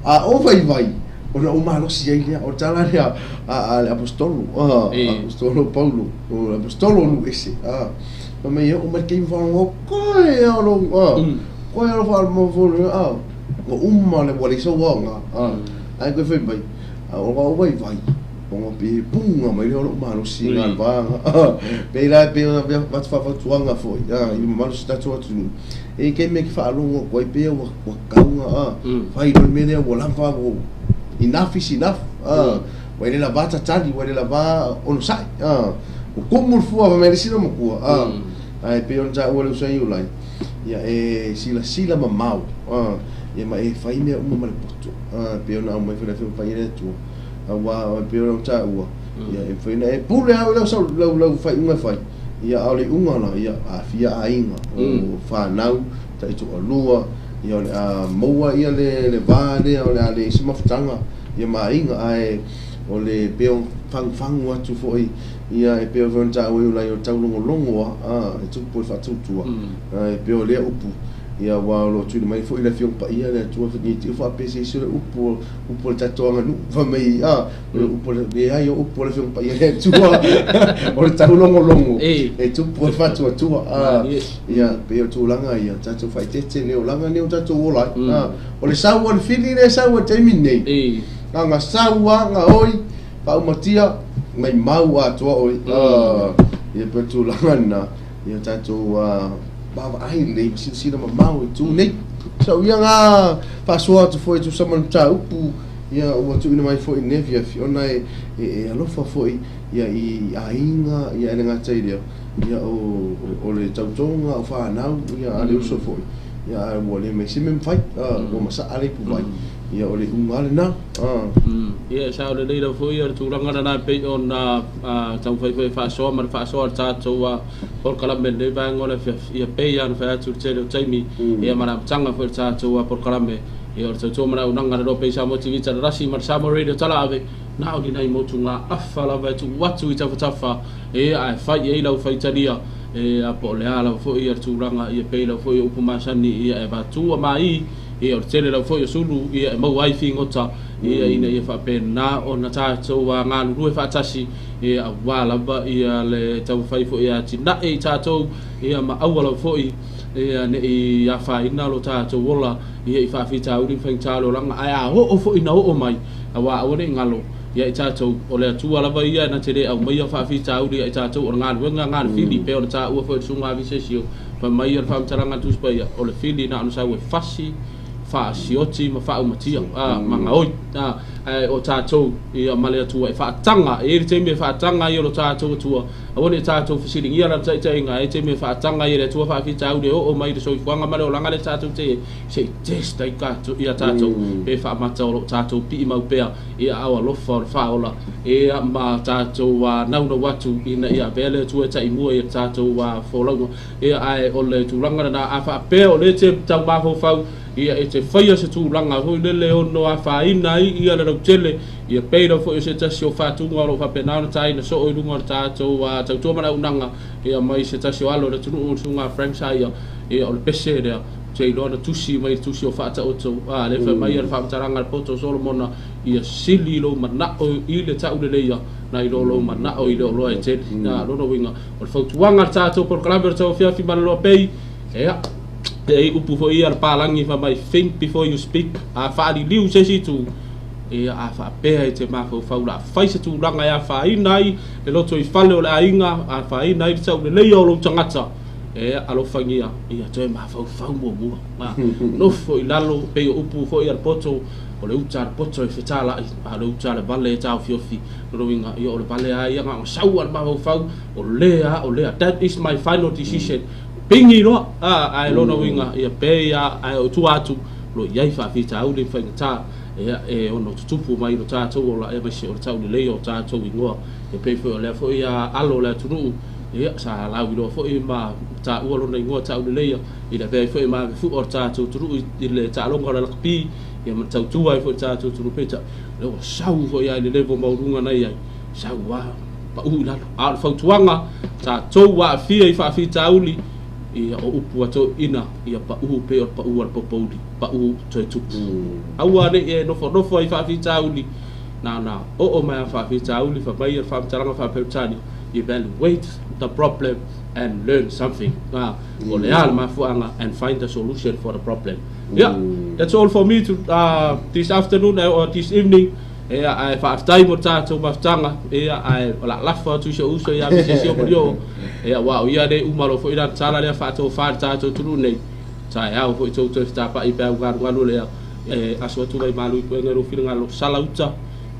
a ou vaivai, ona ou malosi ai lea. O le tala lea a le Aposetolo, Aposetolo Paulo, o le Aposetolo o nuu ese. Fai mai, e oo mai le taimi faalogo, koe a lou, koe a lou faalogo, ua uma le ua leai sou aoga. Ae koe fai mai, a o ou vaivai, ona pe puga mai lea o lou malosi i galuega. Pei la e pei ona avatu faafautuaga foi i le mamalu o si tatou atunuu, e i ai taimi e te faalogo atu ai pei ua tauga, fai loa le mea lea ua lava, ua enough is enough, ua le lava tatali, ua le lava onosai, ua tumu le fua fai mai le isi loomatua. Ae pei ona taua e le uso ia Iulai, ia e silasila mamao, ia ma e fai mea uma ma le poto, pei ona aumai foi le Afioga Paia a le Atua. Aua e pei ona ou taua, ia e mafai ona e pule lava i lau lau lau faaiuga e fai, ia a o le iuga la, ia aafia aiga, o fanau, taitoalua, ia o le a maua ia le le va lea o le a leai se mafutaga ia ma aiga, ae o le pei ona fagufagu atu foi ia e pei foi ona taua e Iulai o le taulogologo lava e tupu ai le faatuatua, e pei o lea upu, ia aua o lo o tuuina mai foi le Afioga Paia a le Atua ne i te i ua faapea se isi o le upu upu a le tatou aganuu, fai mai, a, o le upu a le, leai, o upu a le Afioga Paia a le Atua, o le taulogologo, e tupu ai le faatuatua, a, ia, pei o tulaga ia, tatou faaeteete i le olaga lenei ua tatou ola ai, a, o le sau a le fili lea e sau ai i le taimi lenei, na ona sau lava, gaoi, faaumatia, maimau atoa oe, a, ia pei o le tulaga lena, ia tatou vaavaai lelei ma silasila mamao i itu nei. Sau ia nga faasoa atu foi e tusa ma le mataupu Ia, ua tuuina mai foi i lenei afiafi, ona e, e, e alofa foi ia i aiga, ia e le gata i lea, ia o, o le tautoga o fanau, ia a le uso foi, ia ae ua le mai se mea mafai, ua masaa le ipuvai, ia o le iuga lava lena. Ia, e sao lelei lava foi le tulaga lena e pei ona taumafai foi e faasoa ma le faasoa a le tatou polokalame i lenei vaega o le afiafi. Ia, pei lava ona fai atu i le tele o taimi, ia ma le amataga foi o le tatou polokalame, ia o le tautua ma le auaunaga a le Loa Pei Samoa TV Talalasi ma le Samoa Radio Talaave, na o ni nai motugaafa lava e tuu atu i tafatafa, ia ae fai i ai lau faitalia, ia po o le a lava foi le tulaga, ia pei lava foi o upu masani, ia e avatu a mai. Ia, o le tele lava foi o sulu ia e maua ai figota ia ina ia faapena ona tatou galulue faatasi ia aua lava ia le taumafai foi e atinae i tatou ia ma aua lava foi ia ne i afaina lo tatou ola ia i faafitauli ma faigata o le olaga. Ae a oo foi ina oo mai, aua aua ne i galo ia i tatou, o le Atua lava ia na te le aumaia faafitauli ia i tatou, o le galuega na a le fili, pei ona taua foi e le Susuga a Visesio. Fai mai le faamatalaga a le Tusi Paia, o le fili na ona sau e fasi, faasioti ma faaumatia, ma gaoi. Ae o tatou ia ma le Atua e faataga, e i ai le taimi e faataga ai e lo tatou Atua, aua ne i tatou fesiligia lana taitaiga, e i ai taimi e faataga ai e le Atua faafitauli e oo mai i le soifuaga ma le olaga lea tatou te i ai, se i test ai ia tatou, pe faamata o lo o tatou piimau pea i aao alofa o le Faaola, ia ma tatou naunau atu ina ia avea le Atua e taimua i a tatou folauga. Ia, ae o le tulaga lena, a faapea o lea e te tau mafaufau, ia e te faia se tulaga foi lele e ono afaina ai ia le lautele, ia pei lava foi o se tasi o faatuga o lo o faapena ona taina soo i luga o le tatou tautua ma le auaunaga, ia mai se tasi o alo o le atunuu, le susuga a Frank Saia, ia o le pese lea. Ou te iloa na tusi mai i le tusi o Faataoto, a lea fai mai le faamatalaga a le poto o Solomona, Ia sili lou manao i le tauleleia nai lo lou manao i le oloa e tele. A, lona uiga, o le fautuaga a le tatou polokalame o le Tauafiafi Maloloa Pei, ea, e i ai upu foi ia a le palagi fai mai, think before you speak, a faaliliu se isi itu, ia, a faapea e te mafaufau o le a fai se tulaga e afaina ai le lotoifale o le aiga, afaina ai le tauleleia o lou tagata, e alofagia, ia toe mafaufau muamua. A, nofo i lalo, pei o upu foi a le poto, O le uta a le poto e fetalai, a o le uta a le vale e taofiofi. Lona uiga, ia o le vale lava ia na ona sau lava le mafaufau, o lea a o lea, that is my final decision. Pigi loa, a, ae lona uiga, ia pei lava, ae o tua atu, o lo o i ai faafitauli ma faigata, ia, e ono tutupu mai i lo tatou ola, aemaise o le tauleleia o tatou igoa. E pei foi o lea foi alo o le atunuu, ia, sa lauiloa foi ma taua lona igoa tauleleia, i le avea ai foi ma avefua o le tatou atunuu i le taaloga o le lakapi, ia ma tautua ai foi le tatou atunuu. Peitai, o lea ua sau foi lava i le level maualuga na i ai, sau lava pau i lalo. A o le fautuaga, tatou aafia i faafitauli, ia o upu a toeaiina, ia pau pei o le pau a le popouli, pau toe tupu. Aua ne i e nofonofo ai i faafitauli, na ona oo mai lava faafitauli, fai mai le faamatalaga faa-Peretania, evaluate the problem and learn something. O le a le mafuaaga and find the solution for the problem. Yeah, that's all for me to, this afternoon or this evening. Ia, ae faafetai mo le tatou mafutaga. Ia, ae o le a lafo atu i si ou uso ia Mrs. Iomalio. Ia, aua o ia lea e uma loa foi lana tala lea faatofa i le tatou atunuu nei. Taeao foi tou toe fetapa'i pe a ua galugalu lea. E aso atu vai malu i puega i lou finagalo. Sala uta,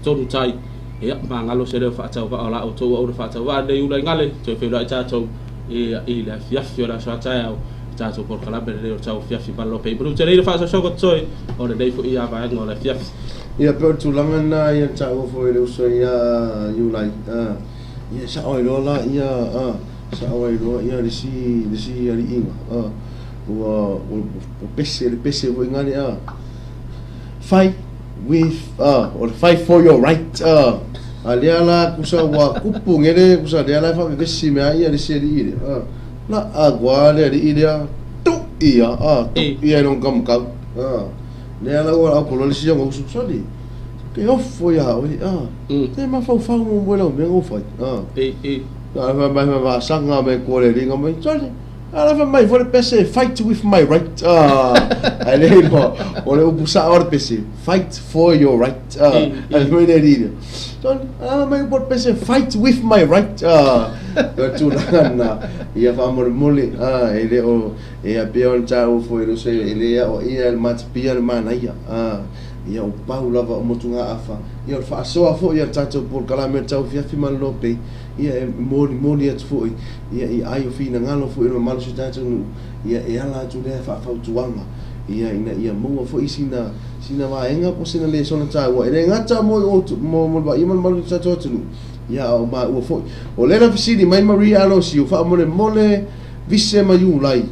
tonu tai. Ia, magalo se leo faatauvaa o la outou auauna faatauvaa lenei ula i gale. Toe feiloai tatou ia, i le afiafi o le aso a taeao. Tatou polokalame lenei o le tauafiafi malolo pei manu tele i le faasoasoaga totoe o lenei foi ia vaega o le afiafi. Ia pei o le tulaga lena ia na taua foi e le uso ia Iulai ia e sao ai loa la ia sao ai loa ia le isi le isi aliiga ua ua pese le pese foi ngale fight with o le fight for your right a lea la kusa ua kupu ngele kusa lea la e faavevesi mea ai ia le isi alii lea. La agua le alii lea, tu ia, a, tu ia i lona kamukau. A, lea la ua au le isi ona usu, soli, ke ofo ia oe, a, te mafaufau mo lau mea ua fai, a. A fai mai fai vasaga mai kua le alii mai, soli, a la fai mai foi le pese, fight with my right, a, ai le iloa, o le upu sao o le pese, fight for your right, a, ai foi le alii lea. Soli, a la mai upu o le pese, fight with my right, a. O le tulaga lena, ia faamolemole, a, e le o, e pei ona taua foi e le uso, e le aoaia e le matapia le manaia, a, Ia o pau lava o motugaafa, ia o le faasoa foi a le tatou polokalame o le tauafiafi ma le lopei, ia e molimoli atu foi ia i ai o finagalo foi o le mamalu o si o tatou nuu, ia e ala atu lea faafautuaga, ia ina ia maua foi sina sina vaega po o sina lesona taua e le gata mo mo le paia ma le mamalu o si o tatou atunuu, ia a o maua foi. O lea na fesili mai Maria Alosio, faamolemole Vise ma Iulai,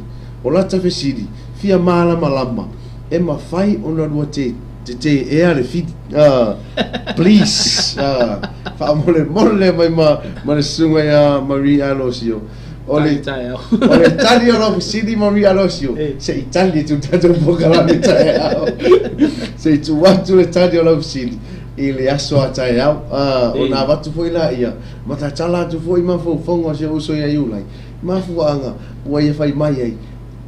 o lata fesili, fia malamalama, e mafai ona lua te te ea le fili please faamolemole mai ma ma le susuga ia Marie Alosio. O le o le tali o lau fesili Marie Alosio, se i tali atu le tatou polokalame taeao. Se i tuu atu le tali o lau fesili i le aso a taeao, ona avatu foi laia ma tatala atu foi mafaufauga o si ou uso ia Iulai. Mafuaaga ua ia fai mai ai,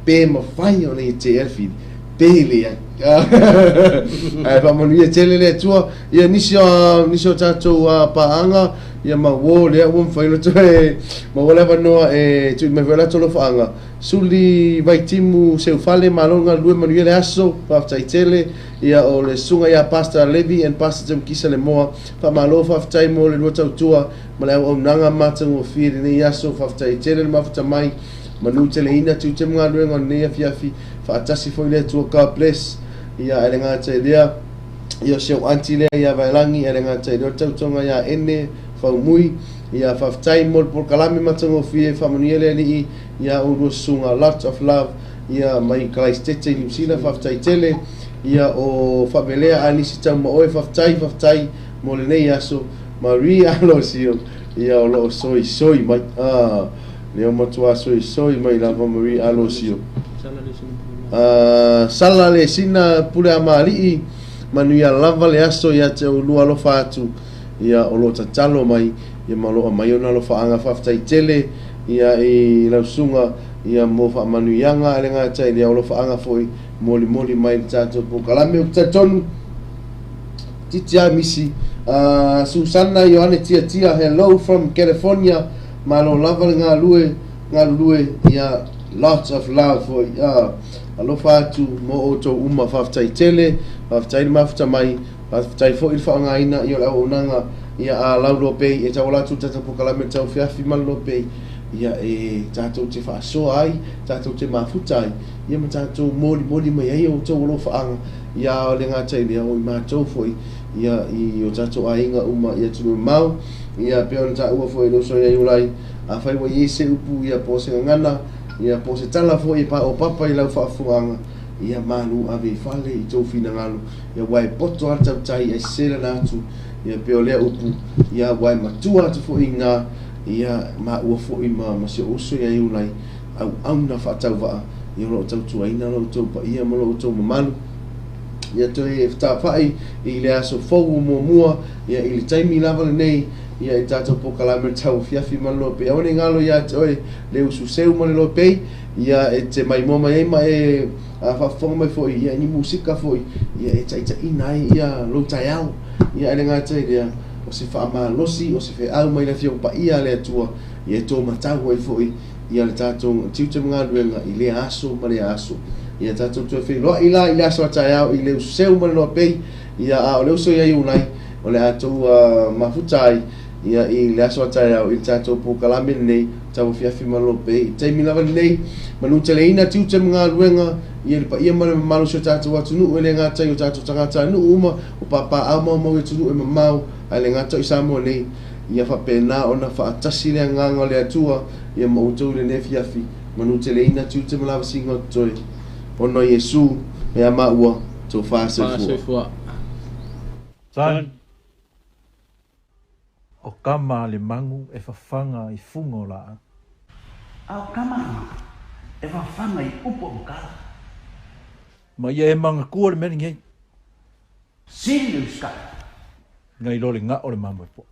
pe mafai ona ia tea le fili, pe leai. Ae faamanuia tele le Atua ia nisi o nisi o tatou paaga ia ma uo lea ua mafai ona toe maua le avanoa e tui mai foi latou alofaaga. Suli Vaitimu Seufale, malo le galulue, manuia le aso, faafetai tele. Ia o le susuga ia Pastor Levi and Pastor Jamkisa Lemoa, faamalo faafetai mo le lua tautua ma le auaunaga matagofie i lenei aso. Faafetai tele le mafuta mai, manu teleina tiute ma galuega o lenei afiafi, faatasi foi le Atua. God bless. Ia ae le gata i lea, ia o si au aunty lea ia Vaelagi, ae le gata i lea o le tautoga ia Ene Faumui. Ia faafetai mo le polokalame matagofie, faamanuia le Alii ia oulua susuga, lot of love ia mai Kalaisitete i Niu Sila, faafetai tele. Ia o Faamelea Anisi Taumaoe, faafetai, faafetai mo lenei aso. Maria Alosio, ia o lo o soisoi mai. Ah, lea ua matua soisoi mai lava Maria Alosio. Ah, sala le sina pule a Maali'i, manuia lava le aso ia te oulua alofa atu, ia o lo o tatalo mai, ia ma o lo o aumai ona alofaaga faafetai tele, ia i lau susuga, ia mo faamanuiaga a le gata i le alofaaga foi molimoli mai i le tatou polokalame. Ou te talitonu, Titi a misi. Susana Ioane Tiatia, hello from California. Malo lava le galue, galulue, ia lots of love foi. Alofa atu mo outou uma, faafetai tele, faafetai le mafuta mai, faafetai foi le faaaogaina ia o le auaunaga ia a lau lopei e tauala atu le tatou polokalame taufiafi ma le lopei ia e tatou te faasoa ai, tatou te mafuta ai, ia ma tatou molimoli mai ai outou alofaaga Ia le gata i lea, o i matou foi ia i o tatou aiga uma i atunuu mamao, ia pei ona taua foi e le uso ia Iulai, afai ua i ai se upu ia po o se gagana, ia po o se tala foi e paopapa i lau faafofogaaga, ia malu ave i fale i tou finagalo, ia aua e poto lava le tautai ae sese lana atu, ia pei o lea upu, ia aua e matua atu foi i ina, ia maua foi ma ma si ou uso ia Iulai, auauna faatauvaa, ia o lo o tautuaina lo outou paia ma lo outou mamalu. Ia toe fetafai i le aso fou o muamua, ia i le taimi lava lenei, ia i tatou polokalame o le tauafiafi ma le lopei. Aua ne i galo ia te oe le usu seu ma le lopei, ia e te maimoa mai ai ma e faafofoga mai foi ia i ni musika foi, ia e taitaiina ai ia lou taeao. Ia ae le gata i lea, o se faamalosi, o se feau mai le Afioga Paia a le Atua, ia e tōmatau ai foi ia le tatou tiute ma galuega i lea aso ma lea aso. Ia tatou toe feiloai la i le aso a taeao i le useu ma le loapei, ia a o le uso ia Iulai, o le a tou mafuta ai ia i le aso a taeao i le tatou polokalame lenei tauafiafi ma le loapei. I le taimi lava lenei, manuteleina tiute ma galuega ia le paia ma le mamalu o si o tatou atunuu e le gata i o tatou tagatanuu uma o papaaao maumau i atunuu e mamao, ae le gata o i Samoa nei, Ia faapena ona faatasi le Agaga o le Atua ia ma outou i lenei afiafi, manuteleina tiute ma lavasiga o totoe, ona o Iesu ia maua tofa soifua. Son. O kama a le magu e fafaga i fuga o laau. A o kama e fafaga i upu o makala. Ma ia e magatua le mea lenei. Sili le usikai. Nai lo le gao le mamoe poa.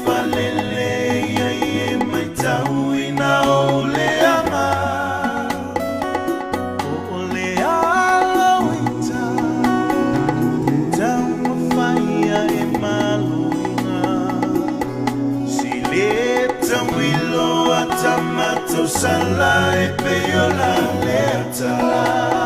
falele ia i e maitauina ou leaga. O le aloita taumafaia e maloina. Si le tauilo a tamatausala e peiola le atala.